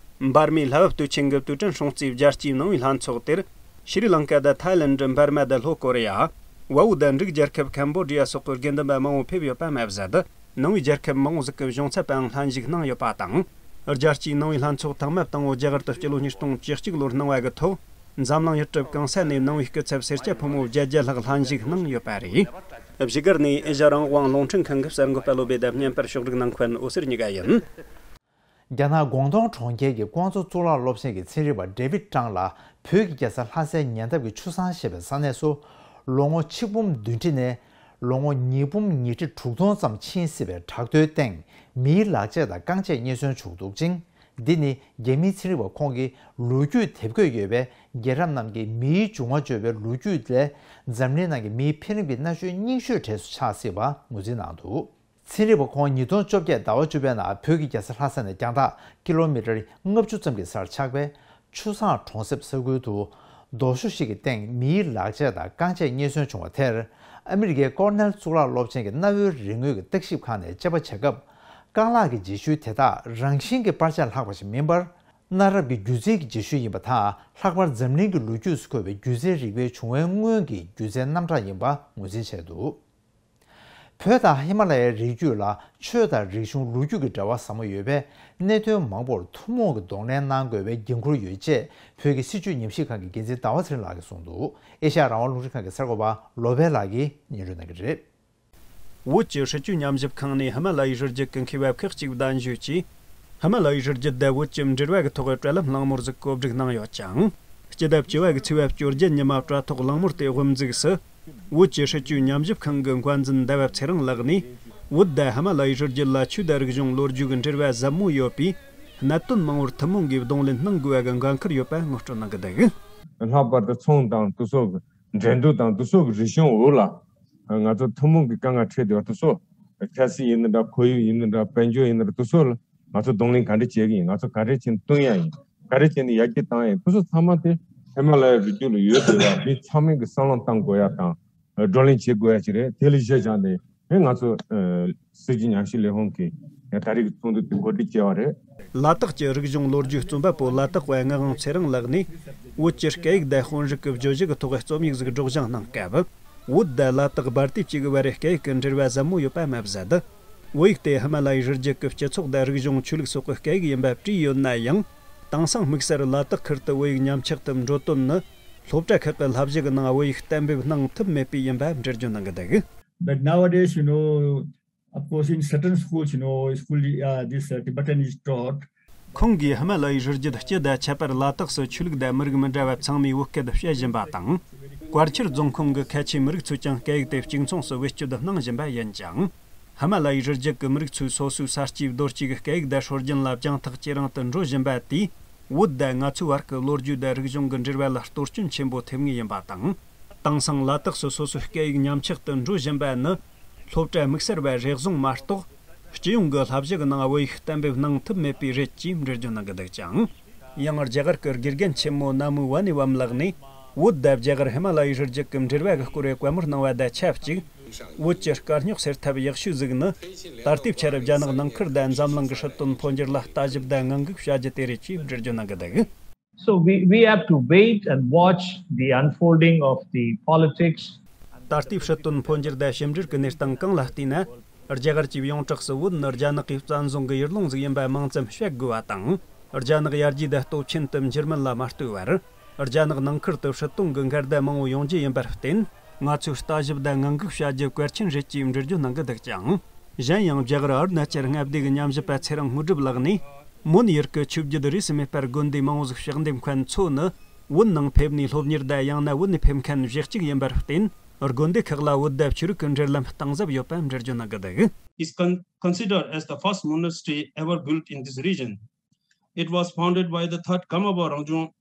འབར་མའི་ལྷ་བབས་དུས་ཆེན་གྱི་དུས་དྲན་སྲུང་བརྩིའི་རྒྱལ་སྤྱིའི་ནང་པའི་ལྷན་ཚོགས་དེར། ཤྲི་ལང་ཀ་དང་ཐའི་ལེན་ཌི། འབར་མ་དང་ལྷོ་ཀོ་རི་ཡ། དབའ་བོ་དང་འབྲུག་རྒྱལ་ཁབ། ཁམ་བོ་ཌི་ཡ་སོགས་ཀྱི་དགེ་འདུན་པ་མང་བོ་ཕེབས་ཡོད་པ་མ་ཟད། ནང་པའི་རྒྱལ་ཁབ་མང་བོ་ཟིག་གི་གཞུང་ཚབ་པའང་ལྷན་ཞུགས་གནང་ཡོད་པ་དང་། རྒྱལ་སྤྱིའི་ནང་པའི་ལྷན་ཚོགས་ཐེངས་མ་དང་པོ་རྒྱ་གར་དུ་སྤྱི་ལོ་ཉིས་སྟོང་བཅུ་གཅིག་ལོར་གནང་བ་གི་ཐོག་འཛམ་གླིང་ཡུལ་གྲུ་གང་ས་ནས་ནང་པའི་སྐུ་ཚབ་སེར་སྐྱ་ཕོ་མོ་བརྒྱད་བརྒྱ་ལྷག་ལྷན་ཞུགས་གནང་ཡོད་པ་རེད། བཞུགས་སྒར་ནས་ཨེ་ཤ་ཡ་རང་དབང་རླུང་འཕྲིན་ཁང་གི་གསར་འགོད་པ་བློ་བྷེ་དང་བརྙན་པར་ཕྱོགས་སྒྲིག་གནང་མཁན་འོད་ཟེར་གཉིས་ཀ་ཡིན། རྒྱ་ནག་ཀོང་ཏུང་གྲོང་ཁྱེར་གྱི་ཀོང་ཙོ་གཙུག་ལག་སློབ་ཆེན་གྱི་ཚན་རིག་པ་ཌེ་ཝིད་ཀྲང་ལ་བོད་ཀྱི་རྒྱལ་ས་ལྷ་སའི་ཉེ་འདབས་ཀྱི་ཆུ་བཟང་ཞེས་པའི་ས་གནས་སུ་ལོ་ངོ་ཆིག་འབུམ་བདུན་ཁྲི་ནས་ལོ་ངོ་ཉིས་འབུམ་ཉི་ཁྲི་དྲུག་སྟོང་ཙམ་ཕྱིན་སྲིད་པའི་བྲག་རྡོའི་སྟེང་མིའི་ལག་ཆས་དང་རྐང་རྗེས་རྙེད་སོན་བྱུང་འདུག་ཅིང་། འདི་ནི་རྒྱ་མིའི་ཚན་རིག་པ་ཁོང་གིས་ལོ་རྒྱུས་དེབ་འགོད་ཡོད་པའི་རྒྱལ་རབས་རྣམས་ཀྱི་མིའི་འབྱུང་བ་བརྗོད་པའི་ལོ་རྒྱུས་ལས་འཛམ་གླིང་ནང་གི་མིའི་འཕེལ་རིམ་གྱི་མནར་གཅོད་རྙིང་ཤོས་གྲས་སུ་ཆགས་སྲིད་པ་ངོས་འཛིན་གནང་འདུག། ཚན་རིག་པ་ཁོང་ཉིས་སྟོང་བཅོ་བརྒྱད་ཟླ་བ་བཅུ་པའི་ནང་བོད་ཀྱི་རྒྱལ་ས་ལྷ་ས་ནས་རྒྱང་ཐག་ཀི་ལོ་མི་ཊར་ལྔ་བཅུ་ཙམ་གྱི་སར་ཆགས་པའི་ཆུ་བཟང་གྲོང་གསེབ་ས་ཁུལ་དུ་རྡོ་ཞོ་ཞིག་གི་སྟེང་མིའི་ལག་ཆས་དང་རྐང་རྗེས་རྙེད་སོན་བྱུང་བ་དེར། ཨ་མི་རི་ཀའི་ཀོར་ནེལ་གཙུག་ལག་སློབ་ཆེན་གྱི་གནའ་བོའི་རིག་དངོས་ཀྱི་བརྟག་ཞིབ་ཁང་ནས་དཔྱད་པ་བྱེད་སྐབས། རྐང་ལག་གི་རྗེས་ཤུལ་དེ་དག་རང་བཞིན་གྱིས་སྤར་ཆས་ལྷག་པ་ཞིག་མིན་པར། གནའ་རབས་ཀྱི་སྒྱུ་རྩལ་གྱི་རྗེས་ཤུལ་ཡིན་པ་དང་། ལྷག་པར་འཛམ་གླིང་གི་ལོ་རྒྱུས་སུ་འཁོད་པའི་སྒྱུ་རྩལ་རིག་པའི་བྱུང་བའི་སྔོན་གྱི་སྒྱུ་རྩལ་རྣམ་གྲངས་ཡིན་པ་ངོས་འཛིན་བྱས་འདུག། བོད་དང་ཧི་མ་ལ་ཡའི་རི་རྒྱུད་ལ་ཆོས་དང་རིག་གཞུང་ལོ་རྒྱུས་ཀྱི་འབྲེལ་བ་ཟབ་མོ་ཡོད་པས། གནད་དོན་མང་པོར་ཐུན་མོང་གི་གདོང་ལེན་གནང་དགོས་པའི་འགན་ཁུར་ཡོད་ཅེས་བོད་ཀྱི་སྲིད་བྱུས་ཉམས་ཞིབ་ཁང་གི་འགན་འཛིན་ཟླ་བ་ཚེ་རིང་ལགས་ཀྱིས་གསུངས་འདུག། ཨེ་ཤ་ཡ་རང་དབང་རླུང་འཕྲིན་ཁང་གི་གསར་འགོད་པ་བློ་བྷེ་ལགས་ཀྱིས་སྙན་སྒྲོན་གནང་གི་རེད། བོད་ཀྱི་སྲིད་བྱུས་ཉམས་ཞིབ་ཁང་ནས་ཧི་མ་ལ་ཡའི་རི་རྒྱུད་ཀྱི་མཁས་པ་ཁག་ཅིག་གདན་ཞུས་ཀྱིས། ཧི་མ་ལ་ཡའི་རི་རྒྱུད་དང་བོད་ཀྱི་འབྲེལ་བ་གི་ཐོག་བྲེལ་ལམ་གླེང་མོལ་ཟིག་གོ་སྒྲིག་གནང་ཡོད་ཅིང་། སྤྱི་ཟླ་བཅུ་བ་གི་ཚེས་པ་བཅོ་བརྒྱད་ཉི་མ་དྲ་ཐོག་གླེང་མོལ་དེ་དབུ་འཛུགས་སུ། བོད་ཀྱི་སྲིད་བྱུས་ཉམས་ཞིབ་ཁང་གི་འགན་འཛིན་ཟླ་བ་ཚེ་རིང་ལགས་ནས། བོད་དང་ཧི་མ་ལ་ཡའི་རི་རྒྱུད་ལ་ཆོས་དང་རིག་གཞུང་ལོ་རྒྱུས་ཀྱི་འབྲེལ་བ་ཟབ་མོ་ཡོད་པས། གནད་དོན་མང་བོར་ཐུན་མོང་གིས་གདོང་ལེན་གནང་དགོས་པ་གི་འགན་ཁུར་ཡོད་པ་ངོ་སྤྲོད་གནང་གི་འདུག། ལྷག་པར་དུ་ཚོང་དང་དེ་ཚོ་གི་འགྲན་བསྡུར་དང་དེ་ཚོ་གི་རིག་གཞུང་འོག་ལ་ང་ཚོ་ཐུན་མོང་གི་དཀའ་ངལ་འཕྲད་བསྡད་པ་དེ་ཚོ། ཁ་སང་ཡིན་ན་འདྲ། ཁོར་ཡུག་ཡིན་ན་འདྲ། དཔལ་འབྱོར་ཡིན་ན་འདྲ། དེ་ཚོ་ལ་ང་ཚོ་གདོང་ལེན་ག་འདྲ་བྱེད་ཀྱི་ཡིན། ང་ཚོ་ག་འདྲ་བྱས་ནས་བསྟུན་ཡ་ཡིན། ག་འདྲ་བྱས་ནས་ཡར་རྒྱས་བཏང་ཡ་ཡིན། དེ་ཚོ་ཚང་མ་དེ་ཧི་མ་ལ་ཡའི་རི་རྒྱུད་ལ་ཡོད་བསྡད་པ་མི་ཚང་མས་གི་བསམ་བློ་བཏང་དགོས་ཡ་དང་། བགྲོ་གླེང་བྱེད་དགོས་ཡ་ཅིག་རེད། དེ་ལ་གཞི་བཞག་ནས་ཨེ་ང་ཚོ་ཨེ་སྲིད་བྱུས་ཉམས་ཞིབ་ལས་ཁུངས་ཀྱིས་ད་རེས་ཀྱི་ཚོགས་འདུ་དེ་གོ་སྒྲིག་བྱས་པ་རེད། ལ་དྭགས་ཀྱི་རིག་གཞུང་ལོ་རྒྱུས་རྩོམ་པ་པོ་ལ་དྭགས་པ་ངག་དབང་ཚེ་རིང་ལགས་ནས། བོད་ཀྱི་སྐད་ཡིག་དང་དཔོན་རིགས་ཀྱི་བརྗོད་གཞི་གི་ཐོག་རྩོམ་ཡིག་ཟིག་སྒྲོག་སྦྱང་གནང་སྐབས། བོད་དང་ལ་དྭགས་སྦལ་ཏི་བཅས་ཀྱི་བར་སྐད་ཡིག་གི་འབྲེལ་བ་ཟབ་མོ་ཡོད་པ་མ་ཟད། བོད་ཡིག་དེ་ཧི་མ་ལ་ཡའི་རི་རྒྱུད་ཀྱི་སྤྱི་ཚོགས་དང་རིག་གཞུང་ཆོས་ལུགས་སོགས་ཀྱི་སྐད་ཡིག་ཡིན་པ་བྲིས་ཡོད་ན་ཡང་། དེང་སང་དམིགས་བསལ་ལ་དྭགས་ཁུལ་དུ་བོད་ཡིག་ཉམས་ཆག་ཏུ་འགྲོ་དོན་ནི། སློབ་གྲྭ་ཁག་གི་བསླབ་གཞི་གི་ནང་བོད་ཡིག་གཏན་འབེབས་གནང་ཐུབ་མེད་པས་ཡིན་པ་འགྲེལ་བརྗོད་གནང་གི་འདུག། But nowadays, you know, of course, in certain schools, you know, school, uh, this, uh, Tibetan is taught. ཁོང་གིས་ཧི་མ་ལ་ཡའི་རི་རྒྱུད་སྤྱི་དང་ཁྱད་པར་ལ་དྭགས་སུ་ཆོས་ལུགས་དང་མི་རིགས་མི་འདྲ་བ་ཚང་མས་བོད་སྐད་བཤད་བཞིན་པ་དང་། བཀའ་ཁྱེར་རྫོང་ཁོངས་ཀྱི་ཁ་ཆེའི་མི་རིགས་ཚོས་ཀྱང་སྐད་ཡིག་དེ་གཅིག་མཚུངས་སུ་བེད་སྤྱོད་གནང་བཞིན་པ་ཡིན་ཅིང་། ཧི་མ་ལ་ཡའི་རི་རྒྱུད་ཀྱི་མི་རིགས་ཚོས་སོ་སོའི་ས་སྐྱེས་རྡོ་སྐྱེས་ཀྱི་སྐད་ཡིག་དང་སྲོལ་རྒྱུན་ལ་སྦྱང་ཐག་ཇེ་རིང་དུ་འགྲོ་བཞིན་པ་དེས། བོད་དང་ང་ཚོའི་བར་གྱི་ལོ་རྒྱུས་དང་རིག་གཞུང་གི་འབྲེལ་བ་ལ་གཏོར་སྐྱོན་ཆེན་པོ་ཐེབས་ངེས་ཡིན་པ་དང་། དེང་སང་ལ་དྭགས་སུ་སོ་སོའི་སྐད་ཡིག་ཉམས་ཆག་ཏུ་འགྲོ་བཞིན་པ་ནི། སློབ་གྲྭ་དམིགས་བསལ་བ་རེ་ཟུང་མ་གཏོགས། སྤྱི་ཡོངས་ཀྱི་བསླབ་གཞི་གི་ནང་བོད་ཡིག་གཏན་འབེབས་གནང་ཐུབ་མེད་པའི་རེད་ཅེས་འགྲེལ་བརྗོད་གནང་གི་འདུག་ཅིང་། ཡང་རྒྱ་གར་གྱི་དགེ་རྒན་ཆེན་མོ་ན་མོ་ཝ་ནི་ཝམ་ལགས་ནས། བོད་དང་རྒྱ་གར་ཧི་མ་ལ་ཡའི་རི་རྒྱུད་ཀྱི་འབྲེལ་བ་གི་སྐོར་བའི་བཀའ་མོལ་གནང་བ་དང་ཆབས་ཅིག། བོད་ཀྱི་དཀའ་རྙོག་སེལ་ཐབས་ཡག་ཤོས་ཟིག་ནི། ད་ལྟའི་ཆར་རྒྱ་ནག་ནང་ཁུལ་དང་འཛམ་གླིང་གི་སྲིད་དོན་འཕོ་འགྱུར་ལ་ལྟ་ཞིབ་དང་ངང་སྒུག་བྱ་རྒྱུ་དེ་རེད་ཅེས་འགྲེལ་བརྗོད་གནང་གི་འདུག། So we, we have to wait and watch the unfolding of the politics. ད་ལྟའི་སྲིད་དོན་འཕོ་འགྱུར་དང་ཞིབ་འབྲེལ་གྱི་གནས་སྟངས་གང་ལ་བལྟས་ན། རྒྱ་གར་གྱི་ཡོངས་གྲགས་སུ་བོད་ནི་རྒྱ་ནག་གི་བཙན་བཟུང་གི་ཡུལ་ལུང་ཟིག་ཡིན་པ་མིང་ཙམ་བཤད་དགོས་པ་དང་། རྒྱ་ནག་ཡར་རྒྱས་དང་སྟོབས་ཆེན་དུ་འགྱུར་མིན་ལ་མ་ལྟོས་པར། རྒྱ་ནག་ནང་ཁུལ་དུ་སྲིད་དོན་གྱི་འགལ་ཟླ་མང་བོ་ཡོང་རྒྱུ་ཡིན་པར་བརྟེན། ང་ཚོས་ལྟ་ཞིབ་དང་ངང་སྒུག་བྱ་རྒྱུ་གལ་ཆེན་རེད་ཅེས་འགྲེལ་བརྗོད་གནང་གི་འདུག་ཅིང་། གཞན་ཡང་རྒྱ་གར་ཨ་རུ་ན་ཅལ་མངའ་སྡེ་གི་ཉམས་ཞིབ་པ་ཚེ་རིང་དངོས་གྲུབ་ལགས་ནས། མོན་ཡུལ་གྱི་ཆོས་བརྒྱུད་རིས་སུ་མེད་པར་དགོན་སྡེ་མང་བོ་ཟིག་ཕྱག་འདེབས་མཁན་ཚོ་ནི། བོད་ནང་ཕེབས་ནས་སློབ་གཉེར་དང་ཡང་ན་བོད་ནས་ཕེབས་མཁན་གཞི་གཅིག་ཡིན་པར་བརྟེན། དགོན་སྡེ་ཁག་ལ་བོད་དང་ཆོས་ལུགས་ཀྱི་འབྲེལ་ལམ་གཏིང་ཟབ་ཡོད་པ་འགྲེལ་བརྗོད་གནང་གི་འདུག། Is con- considered as the first monastery ever built in this region. It was founded by the third Karmapa Rangzong.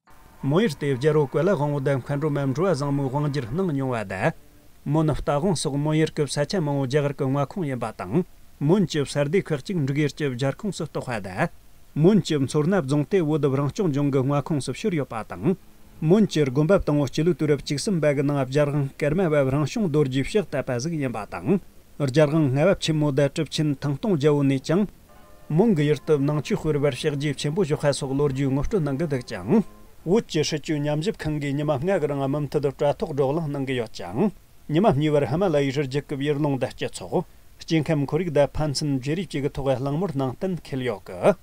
མོན་ཡུལ་དེ་རྒྱལ་པོ་ཀོ་ལ་དབང་པོ་དང་མཁའ་འགྲོ་མ་འགྲོ་བ་བཟང་མོའི་དབང་སྒྱུར་གནང་མྱོང་བ་དང་། མོན་རྟ་དབང་སོགས་མོན་ཡུལ་གྱི་ས་ཆ་མང་བོ་རྒྱ་གར་གྱི་མངའ་ཁོངས་ཡིན་པ་དང་། མོན་གྱི་ས་སྡེ་ཁག་ཅིག་འབྲུག་ཡུལ་གྱི་རྒྱལ་ཁོངས་སུ་གཏོགས་པ་དང་། མོན་གྱི་མཚོ་སྣ་རྫོང་དེ་བོད་རང་སྐྱོང་ལྗོངས་ཀྱི་མངའ་ཁོངས་སུ་ཤོར་ཡོད་པ་དང་། མོན་གྱི་དགོན་པ་དང་པོ་སྤྱི་ལོའི་དུས་རབས་བཅུ་གསུམ་པ་གི་ནང་རྒྱལ་དབང་ཀརྨ་པ་རང་བྱུང་རྡོ་རྗེས་ཕྱག་བཏབ་པ་ཟིག་ཡིན་པ་དང་། རྒྱལ་དབང་ལྔ་པ་ཆེན་མོ་དང་གྲུབ་ཆེན་ཐང་སྟོང་རྒྱལ་པོ་ནས་ཀྱང་། མོན་གྱི་ཡུལ་དུ་ནང་ཆོས་སྤེལ་བར་ཕྱག་རྗེས་ཆེན་པོ་ཞུ་ཁ་སོགས་ལོ་རྒྱུས་ངོ་སྤྲོད་གནང་གི་འདུག་ཅིང་། བོད་ཀྱི་སྲིད་བྱུས་ཉམས་ཞིབ་ཁང་གིས་ཉི་མ་ལྔ་གི་རིང་མུ་མཐུད་དུ་དྲ་ཐོག་བགྲོ་གླེང་གནང་གི་ཡོད་ཅིང་། ཉི་མ་གཉིས་པར་ཧི་མ་ལ་ཡའི་རི་རྒྱུད་ཀྱི་ཡུལ་ལུང་དང་སྤྱི་ཚོགས། སྐྱེ་ཁམས་ཁོར་ཡུག་དང་ཕན་ཚུན་བརྗེ་རེས་བཅས་ཀྱི་ཐོག་གླེང་མོལ་གནང་གཏན་འཁེལ་ཡོད་གི།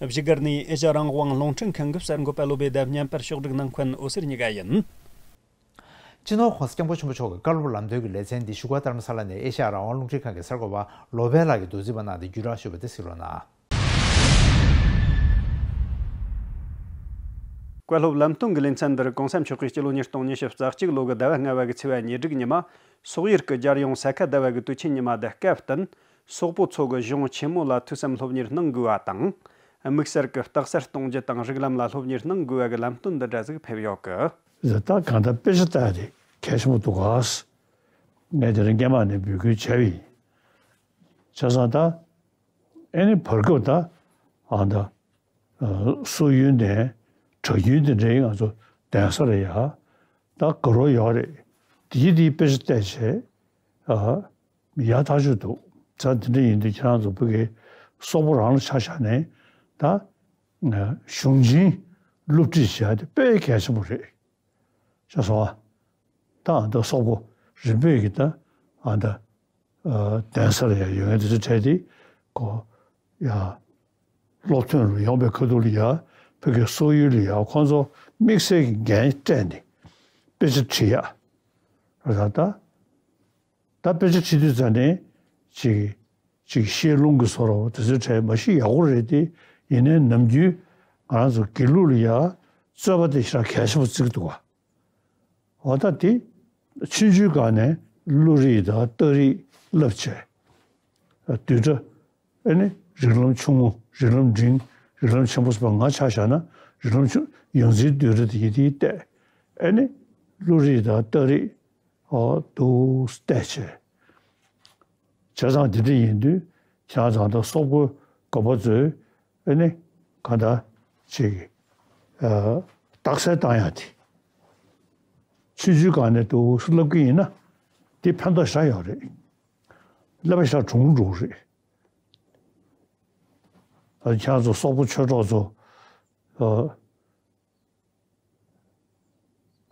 བཞུགས་སྒར་ནས་ཨེ་ཤ་རང་དབང་རླུང་འཕྲིན་ཁང་གི་གསར་འགོད་པ་བློ་བྷེ་དང་བརྙན་པར་ཕྱོགས་སྒྲིག་གནང་མཁན་འོད་ཟེར་གཉིས་ཀ་ཡིན། སྤྱི་ནོར་༸གོང་ས་༸སྐྱབས་མགོན་ཆེན་པོ་མཆོག་གི་བཀའ་སློབ་ལམ་སྟོན་གྱི་ལེ་ཚན་འདི་བཞུགས་སྒར་རྡ་རམ་ས་ལ་ནས་ཨེ་ཤ་ཡ་རང་དབང་རླུང་འཕྲིན་ཁང་གི་གསར་འགོད་པ་བློ་བྷེ་ལགས་ཀྱིས་མདོར་བསྡུས་པ་གནང་སྟེ་བརྒྱུད་བསྒྲགས་ཞུས་པ་དེ་གཟིགས་རོགས་གནང་། བཀའ་སློབ་ལམ་སྟོན་གྱི་ལེ་ཚན་འདིར་༸གོང་ས་མཆོག་གིས་སྤྱི་ལོ་ཉིས་སྟོང་ཉི་ཤུ་རྩ་གཅིག་ལོ་གི་ཟླ་བ་ལྔ་པ་གི་ཚེས་པ་ཉེར་དྲུག་ཉི་མ། སོག་ཡུལ་གྱི་རྒྱལ་ཡོངས་ས་ཁ་ཟླ་བ་གི་དུས་ཆེན་ཉི་མ་དང་སྐབས་བསྟུན། སོག་པོ་ཚོ་གི་གཞུང་ཆེན་མོ་ལ་ཐོས་བསམ་སློབ་གཉེར་གནང་དགོས་པ་དང་། དམིགས་བསལ་གྱི་རྟགས་གསལ་གཏོང་རྒྱུ་དང་རིགས་ལམ་ལ་སློབ་གཉེར་གནང་དགོས་པ་གི་ལམ་སྟོན་འདི་འདྲ་ཟིག་ཕེབས་ཡོད་གི། ད་གང་ལྟར་དཔེ་ཆ་ལྟ་ཡ་དེ་གལ་ཆེན་པོ་འདུག་ག། ངས་དེ་རིང་སྔོན་མ་ནས་འབོད་སྐུལ་བྱས་པ་ཡིན། བྱས་ཙང་ད་ཨེ་ནི་བར་སྐབས་ད་ཨ་ད་སོག་ཡུལ་ནས་གྲྭ་རྒྱུན་དེ་འདྲའི་ང་ཚོ་གདན་ས་ལ་ཡ་ད་དགའ་རོགས་ཡོད་རེད། དེ་གི་དེའི་དཔེ་ཆ་བལྟས་བྱས་ཨ། ཡག་ཐག་ཆོད་འདུག། ད་དེ་འདྲ་ཡིན་དུས་ཁྱེད་རང་ཚོ་ཕ་གི་སོག་པོ་རང་ལ་ཆ་བཞག་ནས་ད་གཞུང་ཆེན་སློབ་ཁྲིད་བྱེད་ཡ་དེ་དཔེ་གལ་ཆེན་པོ་རེད། ཤེས་སོང་ཨ། ད་ཨ་ད་སོག་པོ་རིམ་པས་ཀྱི་ད་ཨ་ད་གདན་ས་ལ་ཡ་ཡོད་མཁན་དེ་ཚོ་གྲས་དེ་གོ་ཡ། སློབ་ཐོན་རུ་ཡོང་བའི་ཁ་ཐུག་ལ་ཡ་ཕ་གི་སོག་ཡུལ་ལ་ཡ་ཁོང་ཚོ་དམིགས་བསལ་གྱི་འགན་སྤྲད་ནས་དཔེ་ཆ་ཁྲིད་ཡ། ར་ད་ད་དཔེ་ཆ་ཁྲིད་དུས་ཙ་ནས་ཅིག་ཅིག་བཤད་ལུང་གི་བཟོ་འདྲ་དེ་ཚོའི་གྲས་མ་གཞི་ཡག་པོ་རེད་དེ། ཡིན་ནའི་ནམ་རྒྱུན་ང་རང་ཚོ་དགེ་ལུགས་ལ་ཡ་རྩོད་པ་དེ་ཞེ་དྲག་གལ་ཆེན་པོ་བརྩི་གི་འདུག་ག། འོ་ད་དེ་ཆུང་ཆུང་སྒང་ནས་བློ་རིག་དང་རྟགས་རིག་བསླབ་བྱས། བསྡུས་གྲྭ་ཨེ་ནི་རིགས་ལམ་ཆུང་ངུ་རིགས་ལམ་འབྲིང་རིགས་ལམ་ཆེན་པོ་ཟེར་བ་ང་ཆ་བཞག་ན་རིགས་ལམ་ཆུང་ཡོངས་འཛིན་བསྡུས་གྲྭ་དེ་ཡི་དེའི་བལྟས་ཨེ་ནི་བློ་རིག་དང་རྟགས་རིག་འོ་འདུག་བལྟས་བྱས། བྱས་ཙང་དེ་འདྲ་ཡིན་དུས་ཁྱེད་རང་ཚང་ད་སོག་པོའི་དགོན་པ་ཚོས་ཨེ་ནི་གང་ལྟར་ཅིག་ཨ་རྟགས་གསལ་བཏང་ཡ་དེ་ཆུང་ཆུང་སྒང་ནས་འདུག་སེ་བསླབ་ཀྱི་ཡིན་ན་དེ་ཕན་ཐོགས་ཞེ་དྲག་ཡོད་རེད། བསླབ་པ་ཞེ་དྲག་གྲུང་གྲུང་རེད། ཨ་ཁྱེད་རང་ཚོ་སོག་པོ་ཆོས་གྲོགས་ཚོ་ཨ།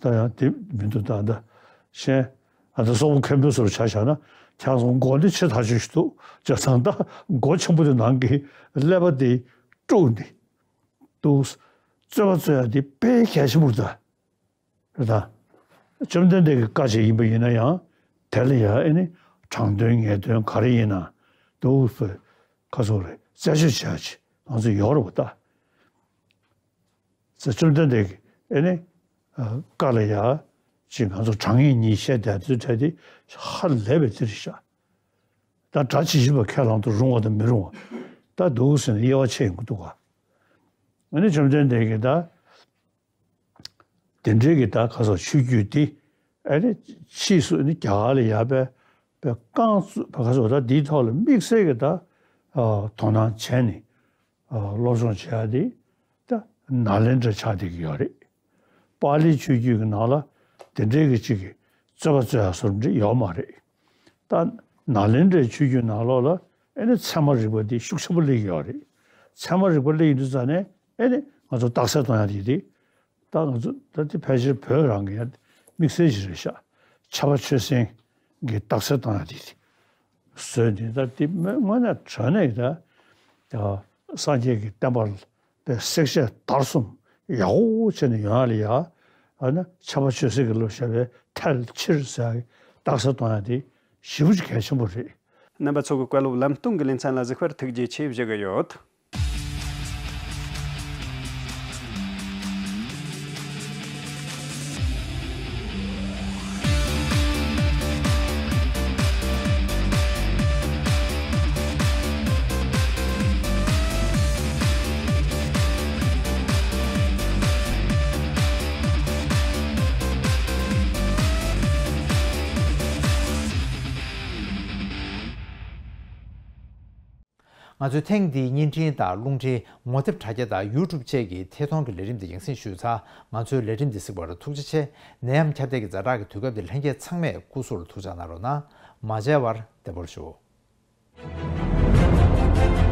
ད་ཡང་དེ་མི་འདུག་ད་ད་གཞན་ཨ་ད་སོག་པོ་མཁན་པོའི་ཟུར་ཆ་བཞག་ན་ཁྱེད་ཚོ་མགོ་འདི་ཆེ་ཐག་ཆོད་ཞིག་འདུག་བྱས་ཙང་ད་མགོ་ཆེན་པོ་དེ་ནང་གི་ཀླད་པ་དེ་དཀྲུགས་ནས་འདུག་རྩོད་པ་རྩོད་ཡ་དེ་དཔེ་གལ་ཆེན་པོ་རེད་ད། རེད་ད། བཅོམ་ལྡན་འདས་ཀྱི་བཀའ་ཆད་ཡིན་པ་ཡིན་ན་ཡང་དེ་ལ་ཡང་ཨེ་ནི་དྲང་དོན་ངེས་དོན་ག་རེ་ཡིན་ན་འདུག་སེ་ཁ་སོག་རེ་རྩད་གཅོད་བྱ་ཆེད་ང་ཚོ་ཡོད་རེད་བ་ད། ཟེར་བཅོམ་ལྡན་འདས་ཀྱི་ཨེ་ནི་བཀའ་ལ་ཡ་ཅིག་ང་ཚོ་དྲང་ངེས་གཉིས་བཤད་བསྡད་དུས་གྲས་དེ་ཧ་ལས་པའི་ལྡིར་ཤག། ད་སྒྲ་ཇི་བཞིན་པ་ཁས་བླངས་དུ་རུང་བ་དང་མི་རུང་བ་ད་འདུག་ཟེར་ནས་དབྱེ་བ་ཕྱེ་ཡོང་གི་འདུག་ག། ཨེ་ནི་བཅོམ་ལྡན་འདས་ཀྱིས་ད། དེ་འདྲའི་གི་ད་ཁ་སོགས་ཆོས་བརྒྱུད་འདི་ཨ་ནི་ཕྱིས་སུ་ནི་རྒྱ་གར་ལ་ཡར་པའི་པའི་རྐང་བཙུགས་པའི་ཁ་སོགས་ད་འདིའི་ཐོག་ལ་དམིགས་བསལ་གྱི་ད་དོ་སྣང་བྱས་ནས་སློབ་སྦྱོང་བྱེད་ཡ་འདི་ད་ནཱ་ལེནྡྲ་ཆགས་བསྡད་ཀྱི་ཡོད་རེད། པཱ་ལིའི་ཆོས་བརྒྱུད་ཀྱི་ནང་ལ་དེ་འདྲའི་གི་ཅིག་གི་རྩོད་པ་རྩོད་ཡ་བཟོ་འདྲ་ཡོད་མ་རེད། ད་ནཱ་ལེནྡྲའི་ཆོས་བརྒྱུད་ནང་ལོགས་ལ་ཨེ་ནི་ཚད་མ་རིག་པ་འདི་ཤུགས་ཆེན་པོ་སླེབས་ཀྱི་ཡོད་རེད། ཚད་མ་རིག་པ་སླེབས་ཡོང་དུས་ཙ་ནས་ཨེ་ནི་ང་ཚོ་རྟགས་གསལ་གཏོང་ཡ་དེ་དེ་ད་ང་ཚོ་ད་དེ་ཕལ་ཆེར་བོད་རང་གི་ཡང་དམིགས་བསལ་ཞིག་རེད་ཤག། ཕྱྭ་པ་ཆོས་སེང་གི་རྟགས་གསལ་གཏོང་ཡ་དེ་དེ་བཟོས་ནས་ད་དེ་དངོས་གནས་དྲང་གནས་ད་སངས་རྒྱས་ཀྱི་བསྟན་པ་ལ་པའི་བསྲེག་བཅད་བརྡར་གསུམ་ཡག་པོ་བྱས་ནས་ཡོང་ཡ་ལ་ཡ། ཨ་ན་ཕྱྭ་པ་ཆོས་སེང་གིས་བསླབས་བཞག་པའི་ཐལ་ཕྱིར་ཟེར་ཡ་གི་རྟགས་གསལ་གཏོང་ཡ་དེ་ཞེ་པོ་ཅིག་གལ་ཆེན་པོ་རེད། རྣམ་པ་ཚོ་གི་བཀའ་སློབ་ལམ་སྟོན་གྱི་ལེ་ཚན་ལ་གཟིགས་པར་ཐུགས་རྗེ་ཆེ་ཞུ་གི་ཡོད། ང་ཚོས་ཐེངས་འདིའི་བརྙན་འཕྲིན་དང་རླུང་འཕྲིན་ངོ་དེབ་དྲ་རྒྱ་དང་ཡུ་ཊུབ་བཅས་ཀྱི་ཐད་གཏོང་གི་ལས་རིམ་དེ་ཡང་སེང་ཞུས་ཚར། ང་ཚོའི་ལས་རིམ་འདི་གཟིགས་པར་ཐུགས་རྗེ་ཆེ། ནད་ཡམས་ཁྱབ་གདལ་གྱི་ཛ་དྲག་གི་དུས་སྐབས་འདིར་ལྷན་རྒྱས་ཚང་མས་སྐུ་གཟུགས་ལ་ཐུགས་ཅག་གནང་རོགས་གནང་། མ་མཇལ་བར་བདེ་པོར་བཞུགས།